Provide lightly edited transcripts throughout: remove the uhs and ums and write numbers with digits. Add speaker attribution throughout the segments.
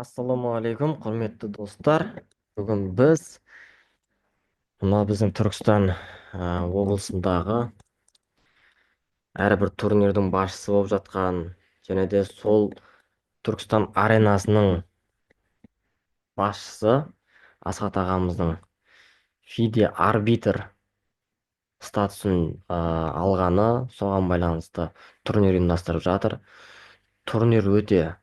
Speaker 1: Ассалаумағалейкум, құрметті достар. Бүгін біз мына біздің Түркістан облысындағы әрбір турнирдің басшысы болып жатқан және де сол Түркістан аренасының басшысы Асхат ағамыздың ФИДЕ арбитр статусын алғаны, соған байланысты турнир ұйымдастырып жатыр. Турнир өте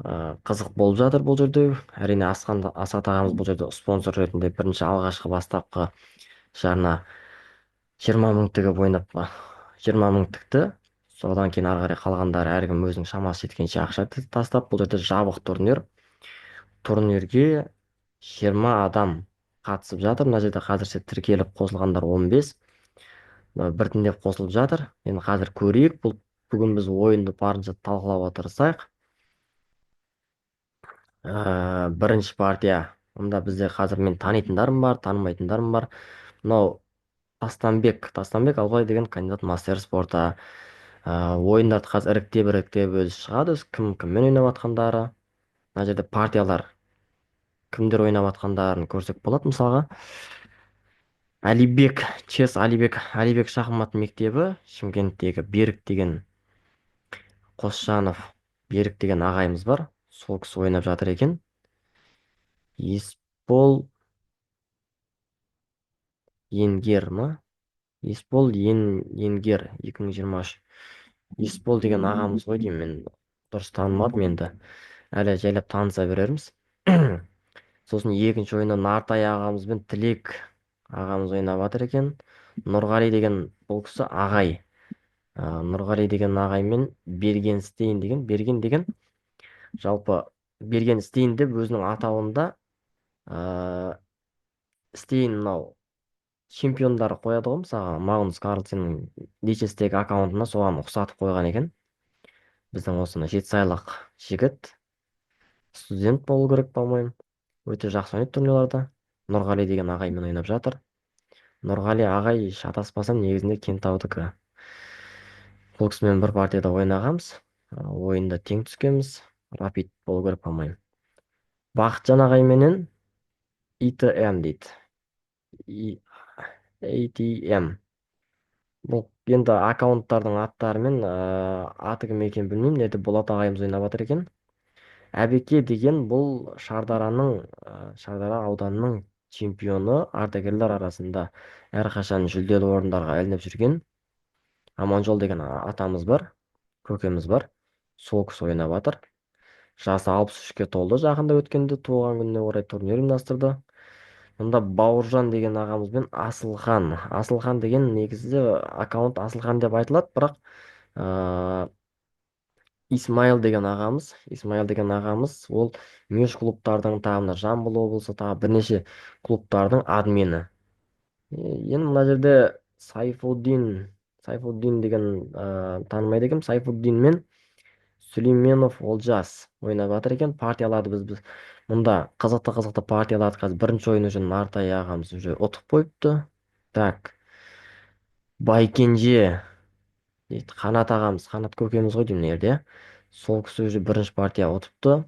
Speaker 1: қызық болып жатыр бұл жерде. Әрине, Асхат ағамыз бұл жерде спонсор ретінде бірінші, алғашқы, бастапқы жарна 20 000 тігіп ойнап, 20 000 тікті. Содан кейін ары қарай қалғандары әркім өзінің шамасы жеткенше ақша тастап, бұл жерде жабық турнир. Турнирге 20 адам қатысып жатыр. Мына жерде қазірше тіркеліп қосылғандар 15. Біртіндеп қосылып жатыр. Енді қазір көрейік. Бұл бүгін біз ойынды барынша талқылауға тырысайық. Бірінші партия. Мұнда бізде қазір мен танитындарым бар, танымайтындарым бар. Мынау Тастанбек Албай деген кандидат мастер спорта. Ойындарды қазір іріктеп іріктеп өзі шығады, кім кіммен ойнап жатқандары. Мына жерде партиялар кімдер ойнап жатқандарын көрсек болады. Мысалға, Алибек Чес, Алибек, Алибек шахмат мектебі, Шымкенттегі Берік деген, Қосжанов Берік деген ағайымыз бар, сол кісі ойнап жатыр екен. Есбол Енгер ма? Есбол Енгер 2023. Есбол деген ағамыз ғой деймін, мен дұрыс танымадым енді. Әлі жайлап таныса берерміз. Сосын екінші ойында Нартай ағамыз бен Тілек ағамыз ойнап жатыр екен. Нұрғали деген бұл кісі ағай. Нұрғали деген ағай мен Берген Стейн деген, Берген деген, жалпы Берген Стейн деп өзінің атауында Стейн, мынау чемпиондар қояды ғой, мысалға, Магнус Карлсеннің Личестегі аккаунтына соған ұқсатып қойған екен. Біздің осыны жетісайлық жігіт, студент болу керек, по-моему, өте жақсы ойнайды турнирларда. Нұрғали деген ағаймен ойнап жатыр. Нұрғали ағай, шатаспасам, негізінде Кентаудікі. Бұл кісімен бір партияда ойнағанбыз, ойында тең түскенбіз, рапид болу керек, по-моему. Бақытжан ағайменен ИТМ дейді, ATM. Бұл енді аккаунттардың аттарымен, аты кім екенін білмеймін. Мына жерде Болат ағайымыз ойнап жатыр екен. Әбеке деген бұл Шардараның, Шардара ауданының чемпионы, ардагерлер арасында әрқашан жүлделі орындарға ілініп жүрген Аманжол деген атамыз бар, көкеміз бар, сол кісі ойнап жатыр. Жасы 63-ке толды жақында өткенде, туған күніне орай турнир ұйымдастырды. Мұнда Бауыржан деген ағамыз бен Асылхан. Асылхан деген негізі аккаунт Асылхан деп айтылады, бірақ Исмаил деген ағамыз, Исмаил деген ағамыз ол меж клубтардың, тағы мына Жамбыл облысы, тағы бірнеше клубтардың админі. Енді мына жерде Сайфуддин, Сайфуддин деген танымайды екенмін. Сайфуддин мен Сүлейменов Олжас ойнап жатыр екен. Партияларды біз мұнда қызықты қызықты партияларды қазір бірінші ойын уже Нартай ағамыз уже ұтып қойыпты. Так, Байкенже дейді, Қанат ағамыз, Қанат көкеміз ғой деймін мына жерде, сол кісі уже бірінші партия ұтыпты.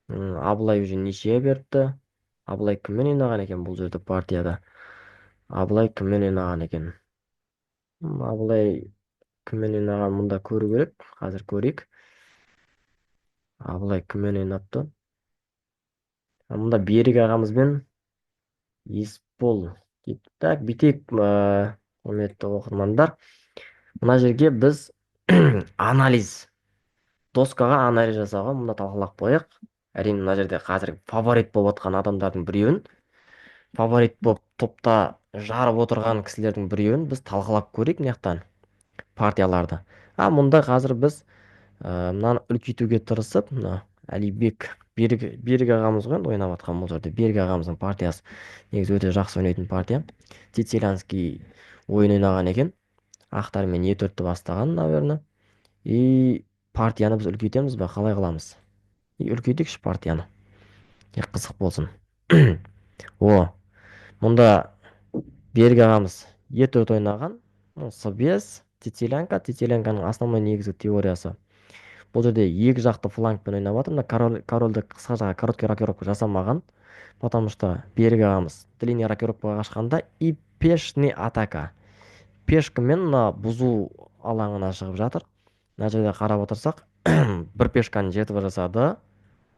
Speaker 1: Абылай уже ничья беріпті. Абылай кіммен ойнаған екен бұл жерде партияда? Абылай кіммен ойнаған екен? Абылай кіммен ойнаған, мұнда көру керек, қазір көрейік. Абылай кіммен ойнапты? Мұнда Берік ағамызбен Есбол дейді. Так, бүйтейік, құрметті оқырмандар, мына жерге біз анализ, доскаға анализ жасауға мұнда талқылап қояйық. Әрине, мына жерде қазір фаворит болып жатқан адамдардың біреуін, фаворит болып топта жарып отырған кісілердің біреуін біз талқылап көрейік мына жақтан партияларды. А мұнда қазір біз мынаны үлкейтуге тырысып, мына Әлибек, Берік, Берік ағамыз ғой енді ойнап жатқан бұл жерде. Берік ағамыздың партиясы негізі өте жақсы ойнайтын партия. Сицилианский ойын ойнаған екен. Ақтармен Е4-ті бастаған, наверное. И партияны біз үлкейтеміз ба, қалай қыламыз? И үлкейтейікші партияны. Қызық болсын. О, мұнда Берік ағамыз Е4 ойнаған. С5, сицилианка. Сицилианканың основной негізгі теориясы. Бұл жерде екі жақты флангпен ойнап жатыр. Мына корольді қысқа жаққа короткий рокировка жасамаған. Потому что Берік ағамыз длинный рокировкаға қашқанда и пешный атака. Пешкамен мына бұзу алаңына шығып жатыр. Мына жерде қарап отырсақ, бір пешканы жетіп жасады.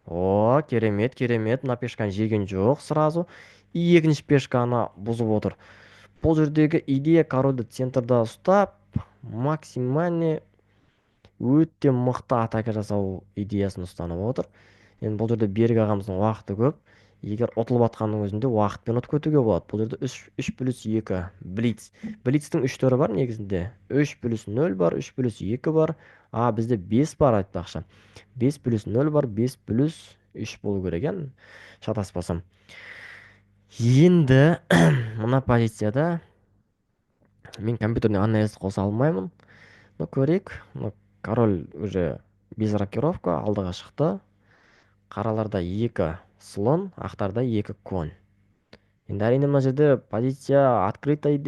Speaker 1: О, керемет, керемет. Мына пешканы жеген жоқ сразу. И екінші пешканы бұзып отыр. Бұл жердегі идея корольді центрда ұстап, максимальный өте мықты атака жасау идеясын ұстанып отыр. Енді бұл жерде Берік ағамыздың уақыты көп. Егер ұтылып жатқанның өзінде уақытпен ұтып кетуге болады. Бұл жерде 3 плюс 2 блиц. Блицтің үш түрі бар негізінде. 3 плюс 0 бар, 3 плюс 2 бар. А, бізде 5 бар айтпақшы. 5 плюс 0 бар, 5 плюс 3 болу керек, иә, шатаспасам. Енді мына позицияда мен компьютерный анализ қоса алмаймын. Ну, көрейік. Ну, король уже без рокировка алдыға шықты. Қараларда 2 слон, ақтарда 2 конь. Енді әрине мына жерде позиция открытый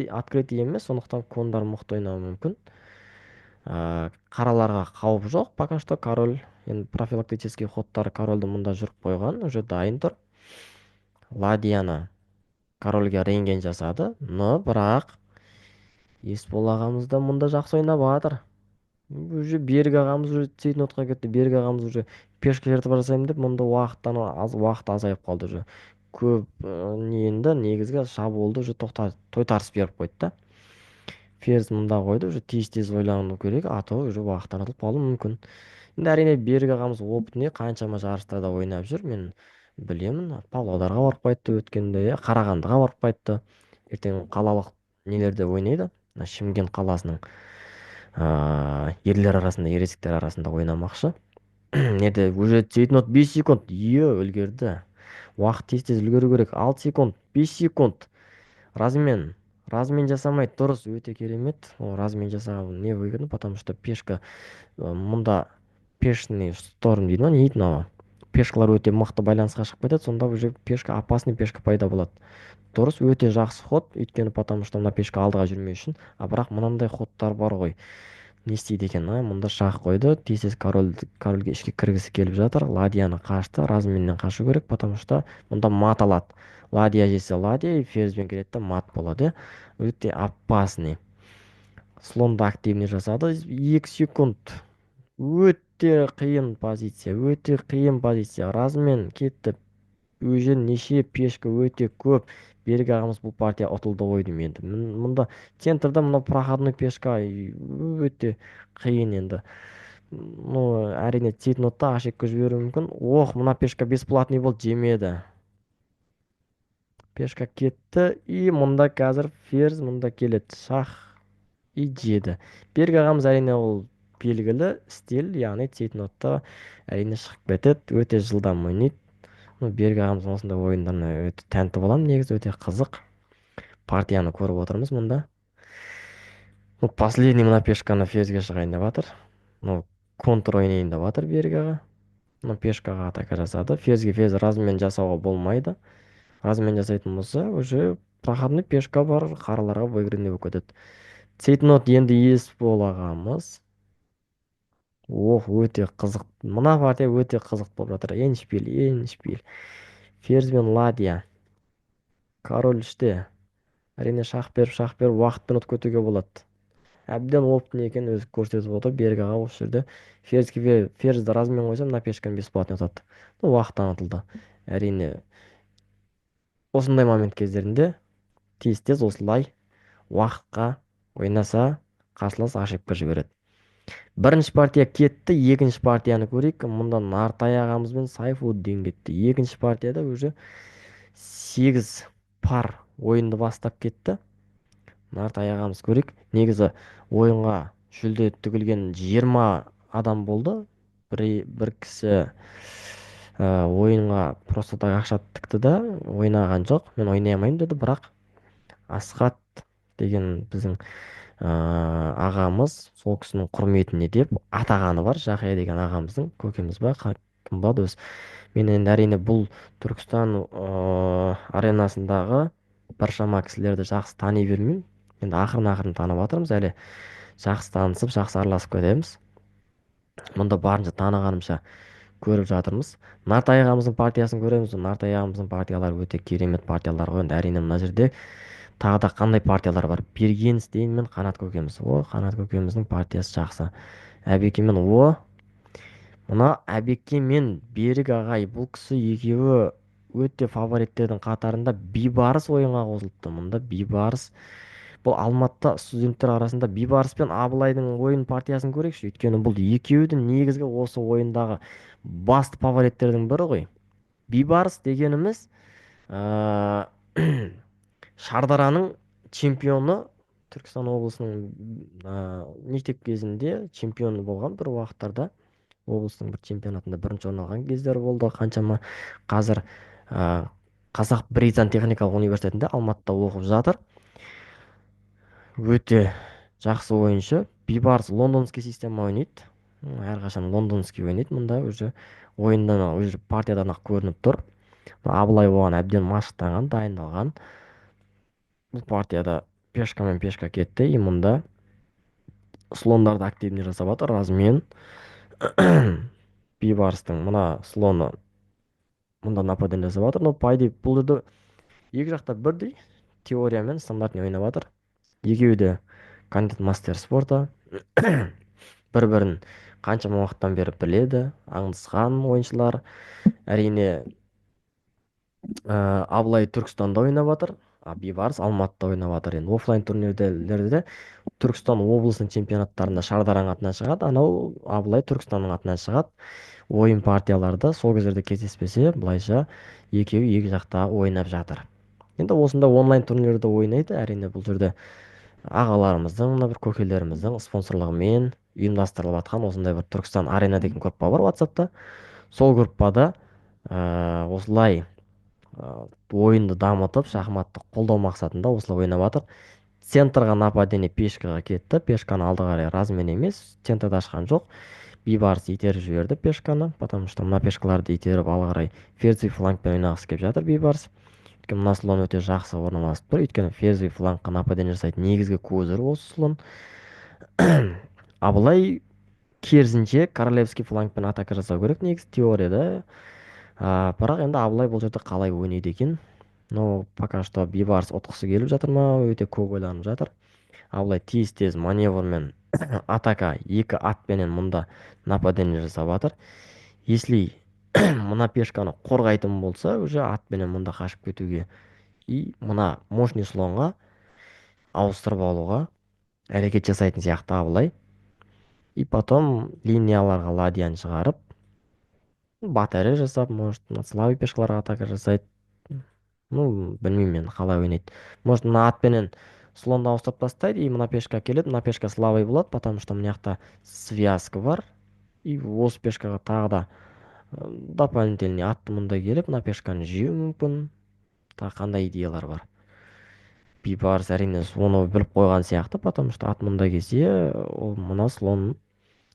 Speaker 1: емес, сондықтан кондар мықты ойнауы мүмкін. Қараларға қауіп жоқ, пока что король. Енді профилактический ходтар корольді мұнда жүріп қойған, уже дайын тұр. Ладьяны корольге рентген жасады, но бірақ Есбол ағамыз да мұнда жақсы ойнап жатыр. Уже Берік ағамыз уже цейтнотқа кетті. Берік ағамыз уже пешка жертва жасаймын деп, мұнда уақыттан аз, уақыт азайып қалды уже. Көп енді негізгі шабуылды уже тойтарыс беріп қойды да. Ферзь мында қойды, уже тез-тез ойлану керек, а то уже уақыттан ұтылып қалуы мүмкін. Енді әрине Берік ағамыз опытный, қаншама жарыстарда ойнап жүр, мен білемін. Павлодарға барып қайтты өткенде, иә, Қарағандыға барып қайтты. Ертең қалалық нелерде ойнайды. Мына Шымкент қаласының ерлер арасында, ересектер арасында ойнамақшы. Неде уже цейтнот 5 секунд. Е, үлгерді. Уақыт тез-тез үлгеру керек. 6 секунд, 5 секунд. Размен. Размен жасамайды. Дұрыс, өте керемет. О, размен жасаған не выгодно, потому что пешка мұнда пешный шторм дейді ма, не дейді мынау? Пешкалар өте мықты байланысқа шығып кетеді, сонда уже пешка, опасный пешка пайда болады. Дұрыс, өте жақсы ход, өйткені потому что мына пешка алдыға жүрмеу үшін. А бірақ мынандай ходтар бар ғой. Не істейді екен, а? Мұнда шах қойды, тез-тез корольге ішке кіргісі келіп жатыр. Ладьяны қашты, разменнен қашу керек, потому что мұнда мат алады. Ладья жесе ладья, ферзьбен келеді да мат болады. Өте опасный. Слонды активный жасады. 2 секунд. Өте қиын позиция, өте қиын позиция. Размен кетті. Уже неше пешка өте көп. Берік ағамыз бұл партия ұтылды ғой деймін енді. Мұнда центрда мына проходной пешка өте қиын енді. Ну, әрине цейтнотта ошибка жіберуі мүмкін. Ох, мына пешка бесплатный болды, жемеді. Пешка кетті. И мұнда қазір ферзь мұнда келеді. Шах и жеді. Берік ағамыз әрине ол белгілі стиль, яғни цейтнотта әрине шығып кетеді. Өте жылдам ойнайды. Ну, Берік ағамыздың осындай ойындарына өте тәнті боламын, негізі өте қызық. Партияны көріп отырмыз мұнда. Ну, последний мына пешканы ферзьге шығайын деп жатыр. Ну, контр ойнайын деп жатыр Берік аға. Ну, пешкаға атака жасады. Ферзьге ферзь размен жасауға болмайды. Размен жасайтын болса, уже проходной пешка бар, қараларға выигранный болып кетеді. Цейтнот енді Есбол ағамыз. Ох, өте қызық. Мына партия өте қызық болып жатыр. Эндшпиль, эндшпиль. Ферзь бен ладья. Король үште. Әрине шах беріп, шах беріп уақытпен ұтып кетуге болады. Әбден опытный екенін өзі көрсетіп отыр. Берік аға осы жерде ферзьге ферзьді размен қойсам, мына пешканы бесплатно ұтады. Ну, уақыттан ұтылды. Әрине осындай момент кездерінде тез-тез осылай уақытқа ойнаса, қарсылас ошибка жібереді. Бірінші партия кетті, екінші партияны көрейік. Мұнда Нартай ағамыз бен Сайфуддин кетті. Екінші партияда уже 8 пар ойынды бастап кетті. Нартай ағамыз көрейік. Негізі ойынға жүлде тігілген 20 адам болды. Бір кісі ойынға просто так ақша тікті да ойнаған жоқ. Мен ойнай алмаймын деді, бірақ Асхат деген біздің ағамыз сол кісінің құрметіне деп атағаны бар. Жақия деген ағамыздың көкеміз ба, кім болады өзі. Мен енді әрине бұл Түркістан аренасындағы біршама кісілерді жақсы тани бермеймін. Енді ақырын-ақырын танып жатырмыз, әлі жақсы танысып, жақсы араласып кетеміз. Мұнда барынша танығанымша көріп жатырмыз. Нартай ағамыздың партиясын көреміз. Нартай ағамыздың партиялары өте керемет партиялар ғой. Енді әрине, мына жерде тағы да қандай партиялар бар? Берген Стейн мен Қанат көкеміз. О, Қанат көкеміздің партиясы жақсы. Әбеке мен, о, мына Әбеке мен Берік ағай, бұл кісі екеуі өте фавориттердің қатарында. Бейбарыс ойынға қосылыпты. Мұнда Бейбарыс, бұл Алматыда студенттер арасында Бейбарыс пен Абылайдың ойын партиясын көрейікші, өйткені бұл екеуі де негізгі осы ойындағы басты фавориттердің бірі ғой. Бейбарыс дегеніміз Шардараның чемпионы, Түркістан облысының мектеп кезінде чемпионы болған. Бір уақыттарда облыстың бір чемпионатында бірінші орын алған кездері болды қаншама. Қазір Қазақ британ техникалық университетінде Алматыда оқып жатыр. Өте жақсы ойыншы. Бейбарыс лондонский система ойнайды, әрқашан лондонский ойнайды. Мұнда уже ойыннан, уже партиядан ақ көрініп тұр. Абылай оған әбден машықтанған, дайындалған. Бұл партияда пешка мен пешка кетті, и мұнда слондарды активный жасап жатыр. Размен. Бейбарыстың мына слоны мұнда нападение жасап жатыр. Но по идее бұл жерде екі жақта бірдей теориямен, стандартный ойнап жатыр. Екеуі де кандидат мастер спорта, бір бірін қаншама уақыттан бері біледі, аңдысқан ойыншылар. Әрине, Абылай Түркістанда ойнап жатыр, а Бейбарыс Алматыда ойнап жатыр. Енді оффлайн турнирлерде Түркістан облысының чемпионаттарында Шардараның атынан шығады, анау Абылай Түркістанның атынан шығады. Ойын партияларда сол кездерде кездеспесе, былайша екеуі екі жақта ойнап жатыр. Енді осында онлайн турнирде ойнайды. Әрине, бұл жерде ағаларымыздың, мына бір көкелеріміздің спонсорлығымен ұйымдастырылып жатқан осындай бір Түркістан Арена деген группа бар Ватсапта. Сол группада осылай ойынды дамытып, шахматты қолдау мақсатында осылай ойнап жатыр. Центрға нападение пешкаға кетті. Пешканы алды қарай размен емес, центрді ашқан жоқ. Бейбарыс итеріп жіберді пешканы, потому что мына пешкаларды итеріп, алға қарай ферзь флангпен ойнағысы келіп жатыр Бейбарыс, өйткені мына слон өте жақсы орналасып тұр, өйткені ферзь флангқа нападение жасайтын негізгі козырь осы слон. Абылай керісінше королевский флангпен атака жасау керек негізі теорияда. Бірақ енді Абылай бұл жерде қалай ойнайды екен? Но пока что Бейбарыс ұтқысы келіп жатыр ма, өте көп ойланып жатыр. Абылай тез тез маневрмен атака, екі атпенен мұнда нападение жасап жатыр. Если мына пешканы қорғайтын болса, уже атпенен мұнда қашып кетуге и мына мощный слонға ауыстырып алуға әрекет жасайтын сияқты Абылай. И потом линияларға ладьяны шығарып, батарея жасап, может, мына слабый пешкаларға атака жасайды. Ну, білмеймін мен, қалай ойнайды. Может, мына атпенен слонды ауыстырып тастайды, и мына пешка келеді, мына пешка слабый болады, потому что мына жақта связка бар. И осы пешкаға тағы да дополнительный атты мұнда келіп, мына пешканы жеуі мүмкін. Тағы қандай идеялар бар? Бейбарыс, әрине, оны біліп қойған сияқты, потому что ат мұнда келсе, ол мына слон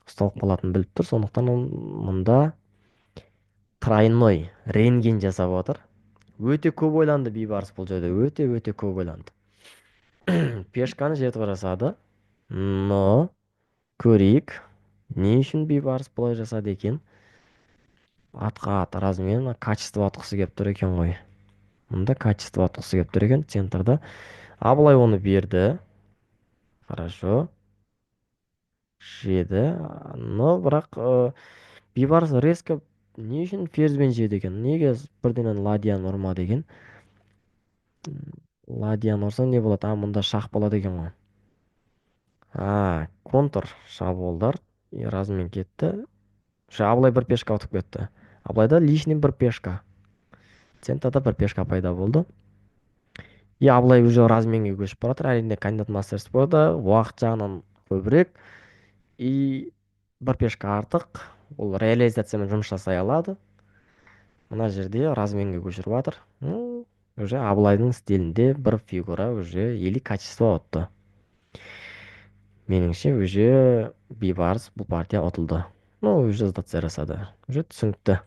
Speaker 1: ұсталып қалатынын біліп тұр. Сондықтан ол мұнда тройной рентген жасап отыр. Өте көп ойланды Бейбарыс бұл жерде, өте өте көп ойланды. Пешканы жертва жасады. Но көрейік, не үшін Бейбарыс бұлай жасады екен? Атқа ат размен, качество атқысы келіп тұр екен ғой. Мұнда качество атқысы келіп тұр екен центрда. Абылай оны берді. Хорошо. Жеді. Но бірақ Бейбарыс резко не үшін ферзьбен жеді екен? Неге бірденен ладьяны ұрмады екен? Ладьяны ұрса не болады? А, мұнда шах болады екен ғой. А, контр шабуылдар и размен кетті. Уже Абылай бір пешка ұтып кетті. Абылайда лишний бір пешка. Центрда бір пешка пайда болды. И Абылай уже разменге көшіп бара жатыр. Әрине, кандидат мастер спорта, уақыт жағынан көбірек и бір пешка артық. Ол реализациямен жұмыс жасай алады. Мына жерде разменге көшіріп жатыр. Ну, уже Абылайдың стилінде бір фигура уже или качество ұтты. Меніңше, уже Бейбарыс бұл партия ұтылды. Ну, уже сдаться жасады. Уже түсінікті.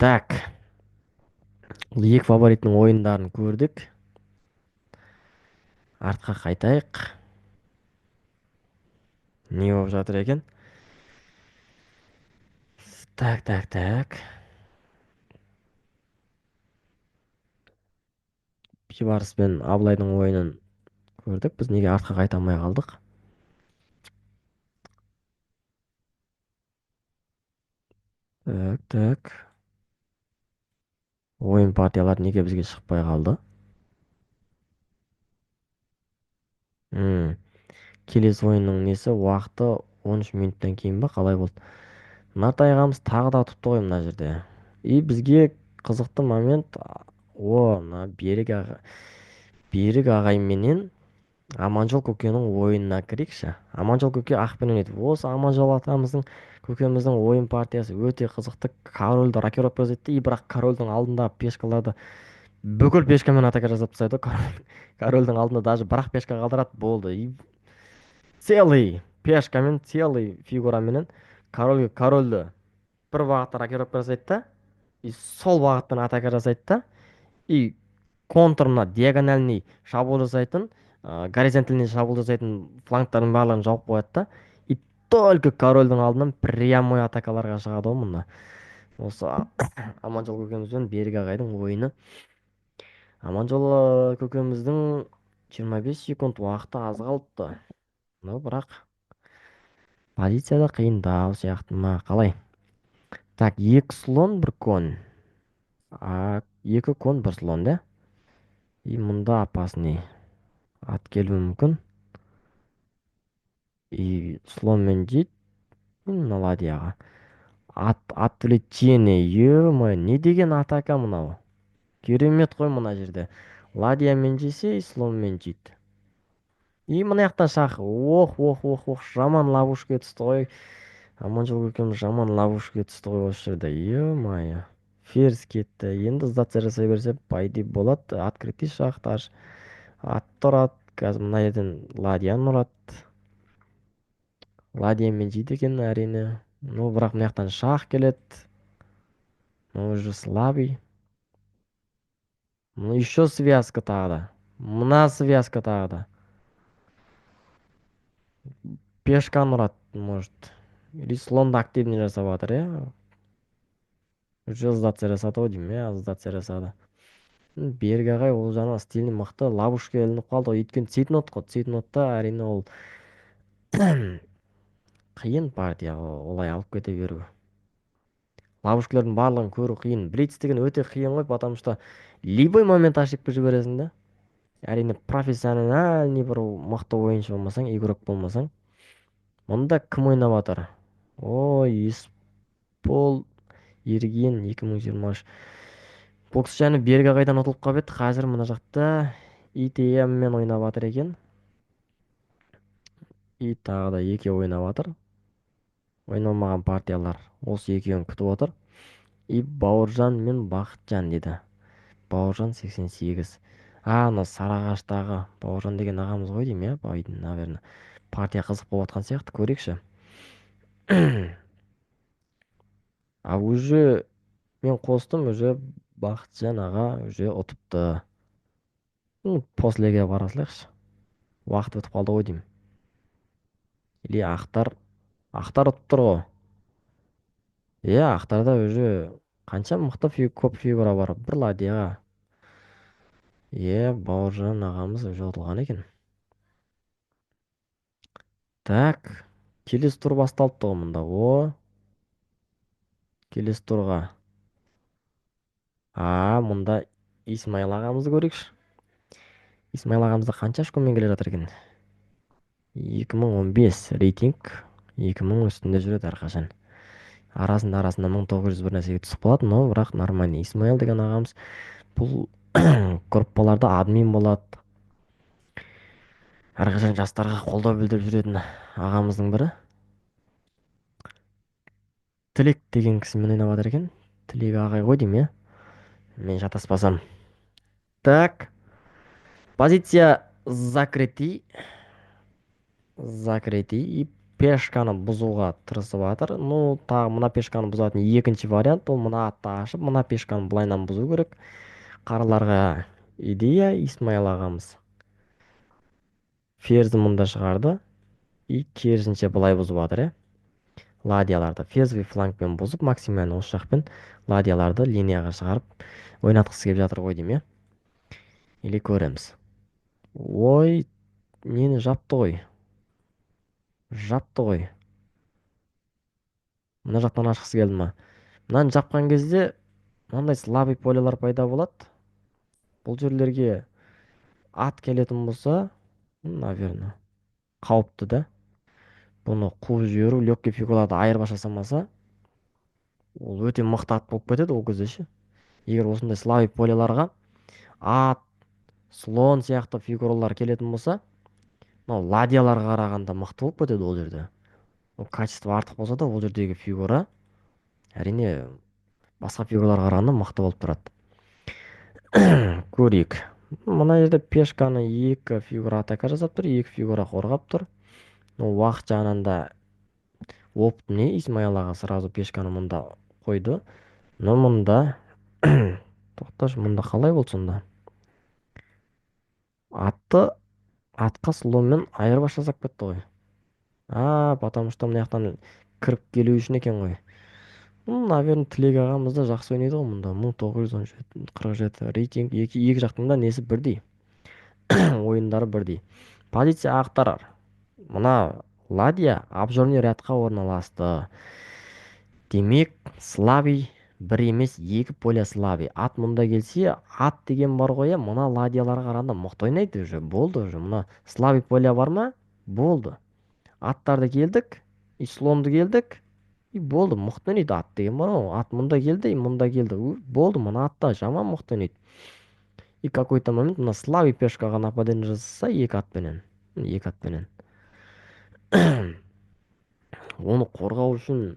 Speaker 1: Так. Бұл екі фавориттің ойындарын көрдік. Артқа қайтайық. Не болып жатыр екен? Так, так, так. Бейбарыс пен Абылайдың ойынын көрдік. Біз неге артқа қайта алмай қалдық? Так, так. Ойын партиялары неге бізге шықпай қалды? Келесі ойынның несі уақыты 13 минуттан кейін ба, қалай болды? Нартай ағамыз тағы да ұтыпты ғой мына жерде. И бізге қызықты момент, о, мына Берік ағайменен Аманжол көкенің ойынына кірейікші. Аманжол көке ақпен ойнайды. Осы Аманжол атамыздың, көкеміздің ойын партиясы өте қызықты. Корольді рокировка жасайды, и бірақ корольдің алдында пешкаларды бүкіл пешкамен атака жасап тастайды ғой. Корольдің алдында даже бір-ақ пешка қалдырады, болды. И целый пешкамен, целый фигураменен корольді бір бағытта рокировка жасайды да, и сол бағыттан атака жасайды да, и контр мына диагональный шабуыл жасайтын, горизонтальный шабуыл жасайтын флангтардың барлығын жауып қояды да, и только корольдің алдынан прямой атакаларға шығады ғой мында. Осы Аманжол көкеміз бен Берік ағайдың ойыны. Аманжол көкеміздің 25 секунд уақыты аз қалыпты. Но бірақ позицияда қиындау сияқты ма, қалай? Так, екі слон, бір кон. А, екі кон, бір слон, да? И мұнда опасный ат келуі мүмкін. И слонмен жейді. Мына ладьяға. Ат, отвлечение, ё-моё, не деген атака мынау? Керемет қой мына жерде. Ладьямен жесе, и слонмен жейді. И мына жақта шах. Ох, ох, ох, ох, жаман ловушкаға түсті ғой. Аманжол көкеміз жаман ловушкаға түсті ғой осы жерде. Ё-моё. Ферзь кетті. Енді сдаться жасай берсе, по идее болады. Открытый шах, даже атты ұрады. Қазір мына жерден ладьяны ұрады. Ладьямен жейді екен әрине. Ну, бірақ мына жақтан шах келеді. Ну, уже слабый. Ну, еще связка тағы да. Мына связка тағы да. Пешканы ұрады, может. Или слонды активный жасап жатыр, иә? Уже сдаться жасады ғой деймін, иә, сдаться жасады. Берік ағай ол жағынан стилі мықты, ловушка ілініп қалды ғой. Өйткені цейтнот қой. Цейтнотта әрине ол қиын партия олай алып кете беру. Ловушкалардың барлығын көру қиын. Блиц деген өте қиын ғой, потому что любой момент ошибка жібересің да. Әрине профессиональный бір мықты ойыншы болмасаң, игрок болмасаң. Мұнда кім ойнап жатыр? Ой, Есбол Ерген 2023. Бұл кісі және Берік ағайдан ұтылып қалып еді. Қазір мына жақта ИТМ мен ойнап жатыр екен. И тағы да екеуі ойнап жатыр. Ойналмаған партиялар осы екеуін күтіп отыр. И Бауыржан мен Бақытжан дейді. Бауыржан 88. А, ана Сарыағаштағы Бауыржан деген ағамыз ғой деймін, иә, байдың, наверное. Партия қызық болып жатқан сияқты, көрейікші. А уже мен қостым, уже Бақытжан аға уже ұтыпты. Ну, послеге бара салайықшы. Уақыт өтіп қалды ғой деймін. Или ақтар ұтып тұр ғой. Иә, ақтарда уже қанша мықты көп фигура бар. Бір ладьяға. Е, Бауыржан ағамыз уже ұтылған екен. Так, келесі тур басталыпты ғой мұнда. О, келесі турға. А, мұнда Исмаил ағамызды көрейікші. Исмаил ағамызда қанша очкомен келе жатыр екен? 2015 рейтинг, 2000 үстінде жүреді әрқашан. Арасында 1900 бір нәрсеге түсіп қалады, но бірақ нормальный. Исмаил деген ағамыз бұл группаларда админ болады. Әрқашан жастарға қолдау білдіріп жүретін ағамыздың бірі. Тілек деген кісімен ойнап жатыр екен. Тілек ағай ғой деймін, иә? Мен шатаспасам. Так. Позиция закрытый. Закрытый. И пешканы бұзуға тырысып жатыр. Ну, тағы мына пешканы бұзатын екінші вариант, ол мына атты ашып, мына пешканы былайынан бұзу керек. Қараларға идея Исмаил ағамыз. Ферзі мұнда шығарды. И керісінше былай бұзып жатыр, иә? Ладьяларды ферзевый флангпен бұзып, максимально осы жақпен ладьяларды линияға шығарып ойнатқысы келіп жатыр ғой деймін, иә? Или көреміз. Ой, нені жапты ғой? Жапты ғой. Мына жақтан ашқысы келді ма? Мынаны жапқан кезде мынандай слабый полялар пайда болады. Бұл жерлерге ат келетін болса, наверное, қауіпті да. Бұны қуып жіберу, легкий фигураларды айырбас жасамаса, ол өте мықты ат болып кетеді ол кезде ше. Егер осындай слабый поляларға ат, слон сияқты фигуралар келетін болса, мынау ладьяларға қарағанда мықты болып кетеді ол жерде. Ол качество артық болса да, ол жердегі фигура әрине басқа фигураларға қарағанда мықты болып тұрады. Көрейік. Мына жерде пешканы екі фигура атака жасап тұр, екі фигура қорғап тұр. Но уақыт жағынан да опытный Исмаил аға сразу пешканы мұнда қойды. Но мұнда тоқташы, мұнда қалай болды сонда? Атты атқа слонмен айырбас жасап кетті ғой. А, потому что мына жақтан кіріп келу үшін екен ғой. Наверное, Тілек ағамыз да жақсы ойнайды ғой мұнда. Мың тоғыз жүз он жеті, қырық жеті рейтинг, екі жақтың да несі бірдей. Ойындары бірдей. Позиция ақтарар. Мына ладья обзорный рядқа орналасты. Демек, слабый бір емес, екі поля слабый. Ат мұнда келсе, ат деген бар ғой, мына ладьяларға қарағанда мықты ойнайды уже. Болды уже. Мына слабый поля бар ма? Болды. Аттарды келдік, и слонды келдік, и болды, мықты ойнайды ат деген бар ғой. Ат мұнда келді, и мұнда келді. Болды, мына ат та жаман мықты ойнайды. И какой-то момент мына слабый пешкаға нападение жасаса екі атпенен. Екі атпенен. Оны қорғау үшін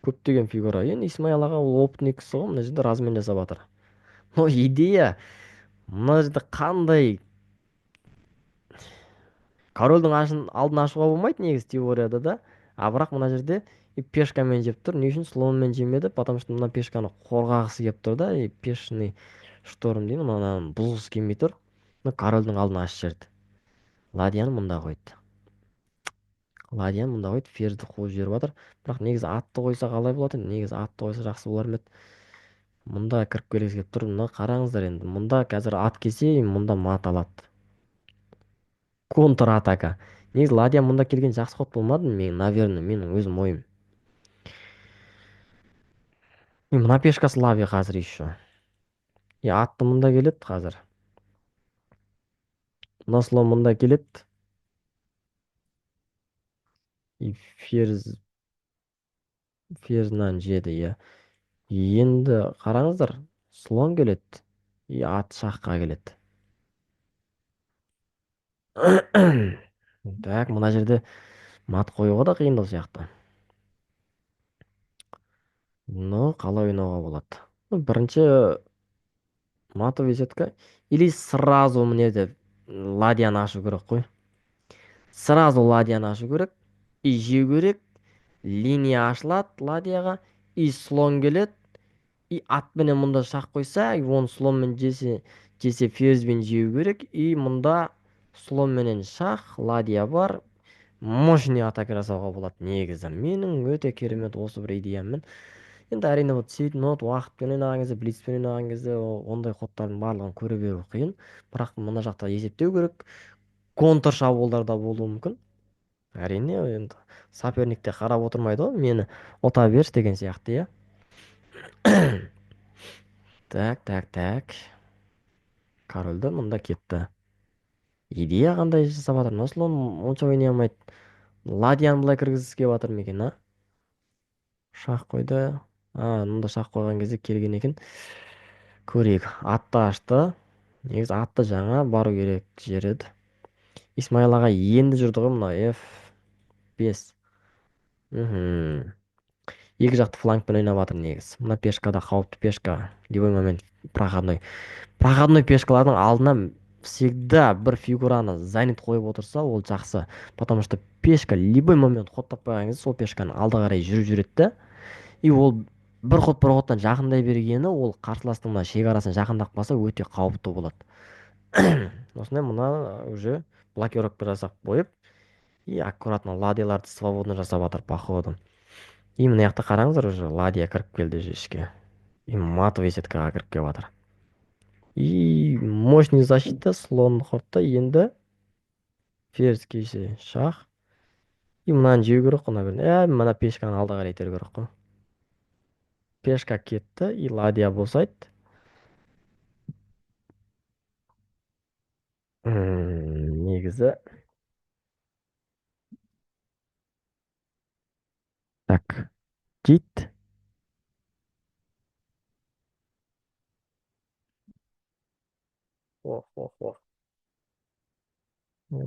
Speaker 1: көптеген фигура. Енді Исмаил аға ол опытный кісі ғой, мына жерде размен жасап жатыр. Но идея мына жерде қандай корольдің алдын ашуға болмайды негізі теорияда да. А бірақ мына жерде и пешкамен жеп тұр. Не үшін слонмен жемеді? Потому что мына пешканы қорғағысы келіп тұр да, и пешный шторм деймін, мынаны бұзғысы келмей тұр. Но корольдің алдын ашып жіберді. Ладьяны мында қойды. Ладьяны мында қойды, ферзді қуып жіберіп жатыр. Бірақ негізі атты қойса қалай болады енді? Негізі атты қойса жақсы болар ма еді? Мұнда кіріп келгісі келіп тұр. Мына қараңыздар енді. Мұнда қазір ат келсе, мұнда мат алады. Контратака. Негізі ладья мұнда келген жақсы ход болмады, мен, наверное, менің өзім ойым. И мына пешка слабый қазір еще. И атты мұнда келеді қазір. Мына слон мұнда келеді. И ферзінен жеді, иә. Енді қараңыздар, слон келеді. И ат шахқа келеді. Так, мына жерде мат қоюға да қиындау сияқты. Но қалай ойнауға болады? Бірінші матовый сетка или сразу міне деп ладьяны ашу керек қой. Сразу ладьяны ашу керек. И жеу керек. Линия ашылады ладьяға. И слон келеді. И атпенен мұнда шах қойса, и оны слонмен жесе ферзьбен жеу керек. И мұнда слонменен шах, ладья бар. Мощный атака жасауға болады негізі. Менің өте керемет осы бір идеяммен. Енді әрине вот цейтнот уақытпен ойнаған кезде, блицпен ойнаған кезде ондай ходтардың барлығын көре беру қиын. Бірақ мына жақта есептеу керек. Контр шабуылдар да болуы мүмкін. Әрине, енді соперник те қарап отырмайды ғой, мені ұта берші деген сияқты, иә. Так, так, так. Корольді мұнда кетті. Идея қандай жасап жатыр? Мына слон онша ойнай алмайды. Ладьяны былай кіргізгісі келіп жатыр ма екен, а? Шах қойды. А, мұнда шах қойған кезде келген екен. Көрейік. Атты ашты. Негізі атты жаңа бару керек жер еді. Исмаил аға енді жүрді ғой мына F бес. Екі жақты флангпен ойнап жатыр негізі. Мына пешка да қауіпті пешка. Любой момент проходной. Проходной пешкалардың алдына всегда бір фигураны занят қойып отырса, ол жақсы. Потому что пешка любой момент ход таппаған кезде сол пешканы алды қарай жүріп жүреді да. И ол бір ход бір ходтан жақындай бергені, ол қарсыластың мына шекарасына жақындап қалса, өте қауіпті болады. Осындай мына уже блокировка жасап қойып, и аккуратно ладьяларды свободно жасап жатыр по ходу. И мына жақта қараңыздар, уже ладья кіріп келді уже ішке. И матовый сеткаға кіріп келіп жатыр. И мощный защита, слон құртты. Енді ферзь кесе шах. И мынаны жеу керек қой, наверное. Мына пешканы алда қарай итеру керек қой. Пешка кетті, и ладья босайды. Негізі. Так, жейді. Ох, ох, ох.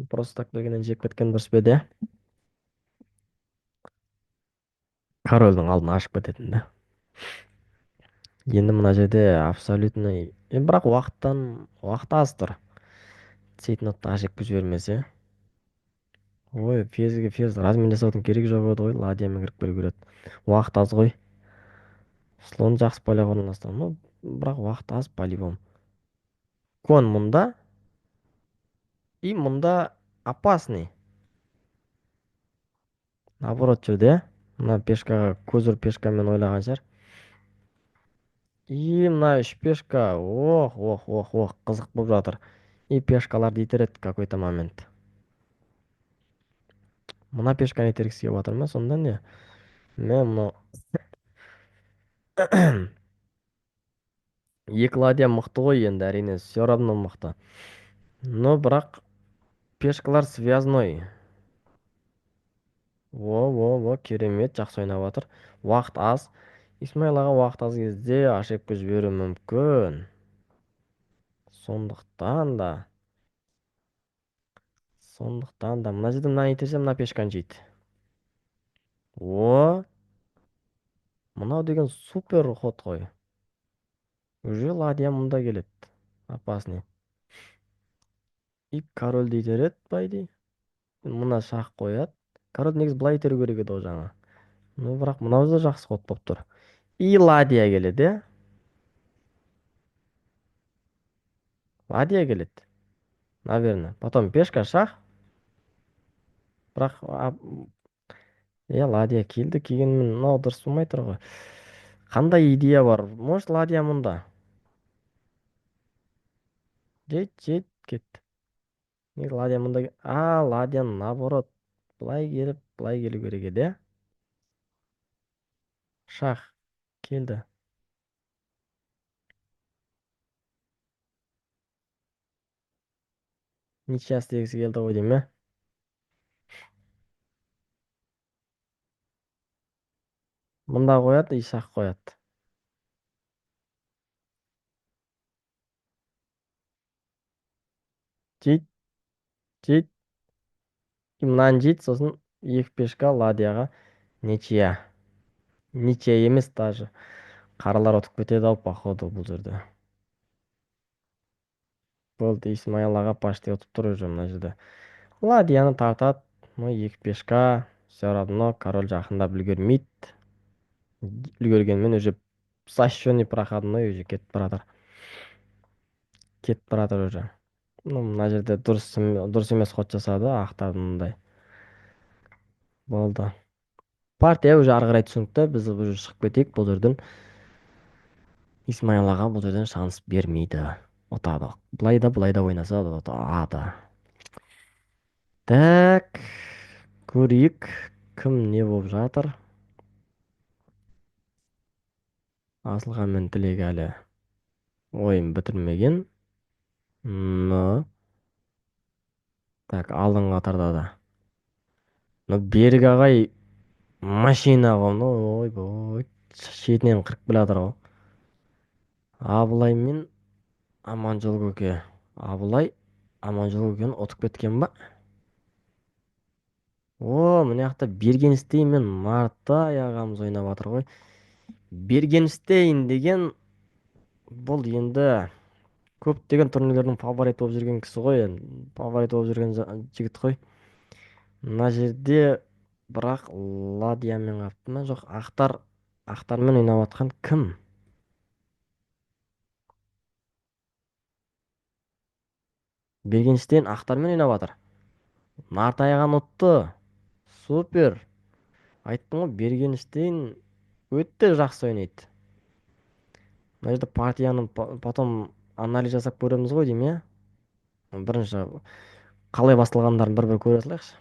Speaker 1: Просто так дегеннен жеп кеткен дұрыс па еді, ә? Корольдің алдын ашып кететін да. Енді мына жерде абсолютный, енді бірақ уақыт аз тұр. Цейтнотты ашып жібермесе. Ой, ферзьге ферзь размен жасаудың керегі жоқ еді ғой, ладьямен кіріп келу керек. Уақыт аз ғой. Слон жақсы поляға орналасты. Ну, бірақ уақыт аз по-любому. Кон мұнда. И мұнда опасный. Наоборот жүрді, ә? Мына пешкаға көзір пешкамен ойлаған шығар. И мына үш пешка, ох, ох, ох, ох, қызық болып жатыр. И пешкаларды итереді какой-то момент. Мына пешканы itергісі келіп жатыр ма, сонда не? Мә, мынау екі ладья мықты ғой енді, әрине, все равно мықты. Но бірақ пешкалар связной. Во, во, во, керемет, жақсы ойнап жатыр. Уақыт аз. Исмаил аға уақыт аз кезде ошибка жіберуі мүмкін. Сондықтан да мына жерде мынаны итерсе, мына пешканы жейді. О, мынау деген супер ход қой. Уже ладья мұнда келеді. Опасный. И корольді итереді, по идее. Мына шах қояды. Король негізі былай итеру керек еді ғой жаңа. Ну, бірақ мынау да жақсы ход болып тұр. И ладья келеді, иә? Ладья келеді. Наверное. Потом пешка, шах. Бірақ, иә, ладья келді, келгенмен мынау дұрыс болмай тұр ғой. Қандай идея бар? Может, ладья мұнда. Жет, жет, кетті. Негізі ладья мұнда а, ладья наоборот. Былай келіп, былай келу керек еді, иә? Шах келді. Ничья істегісі келді ғой деймін, ә? Мында қояды, и шах қояды. Жейді, жейді. И мынаны жейді, сосын екі пешка ладьяға ничья. Ничья емес даже. Қаралар ұтып кетеді ау, походу, бұл жерде. Болды, Исмаил аға почти ұтып тұр уже мына жерде. Ладьяны тартады, но екі пешка, все равно король жақындап үлгермейді. Үлгергенмен уже защищенный проходной уже кетіп бара жатыр. Кетіп бара жатыр уже. Ну, мына жерде дұрыс емес ход жасады, ақтардың мындай. Болды. Партия уже ары қарай түсінікті, біз уже шығып кетейік бұл жерден. Исмаил аға бұл жерден шанс бермейді. Ұтады. Былай да, былай да ойнаса да ұтады. Так, көрейік, кім не болып жатыр. Асылхан мен Тілек әлі ойын бітірмеген. Но. Так, алдыңғы қатарда да. Но Берік ағай машина ғой, ну, ойбой, шетінен қырып келе жатыр ғой. Абылай мен Аманжол көке. Абылай Аманжол көкені ұтып кеткен ба? О, мына жақта Бергенштейн мен Нартай ағамыз ойнап жатыр ғой. Бергенштейн деген бұл енді көптеген турнирлердің фавориті болып жүрген кісі ғой, енді фаворит болып жүрген жігіт қой. Мына жерде бірақ ладьямен қалыпты ма? Жоқ, ақтармен ойнап жатқан кім? Бергенштейн ақтармен ойнап жатыр. Нартай ағаны ұтты. Супер. Айттым ғой, Бергенштейн өте жақсы ойнайды. Мына жерде партияны потом анализ жасап көреміз ғой деймін, иә? Бірінші қалай басталғандарын бір-бір көре салайықшы.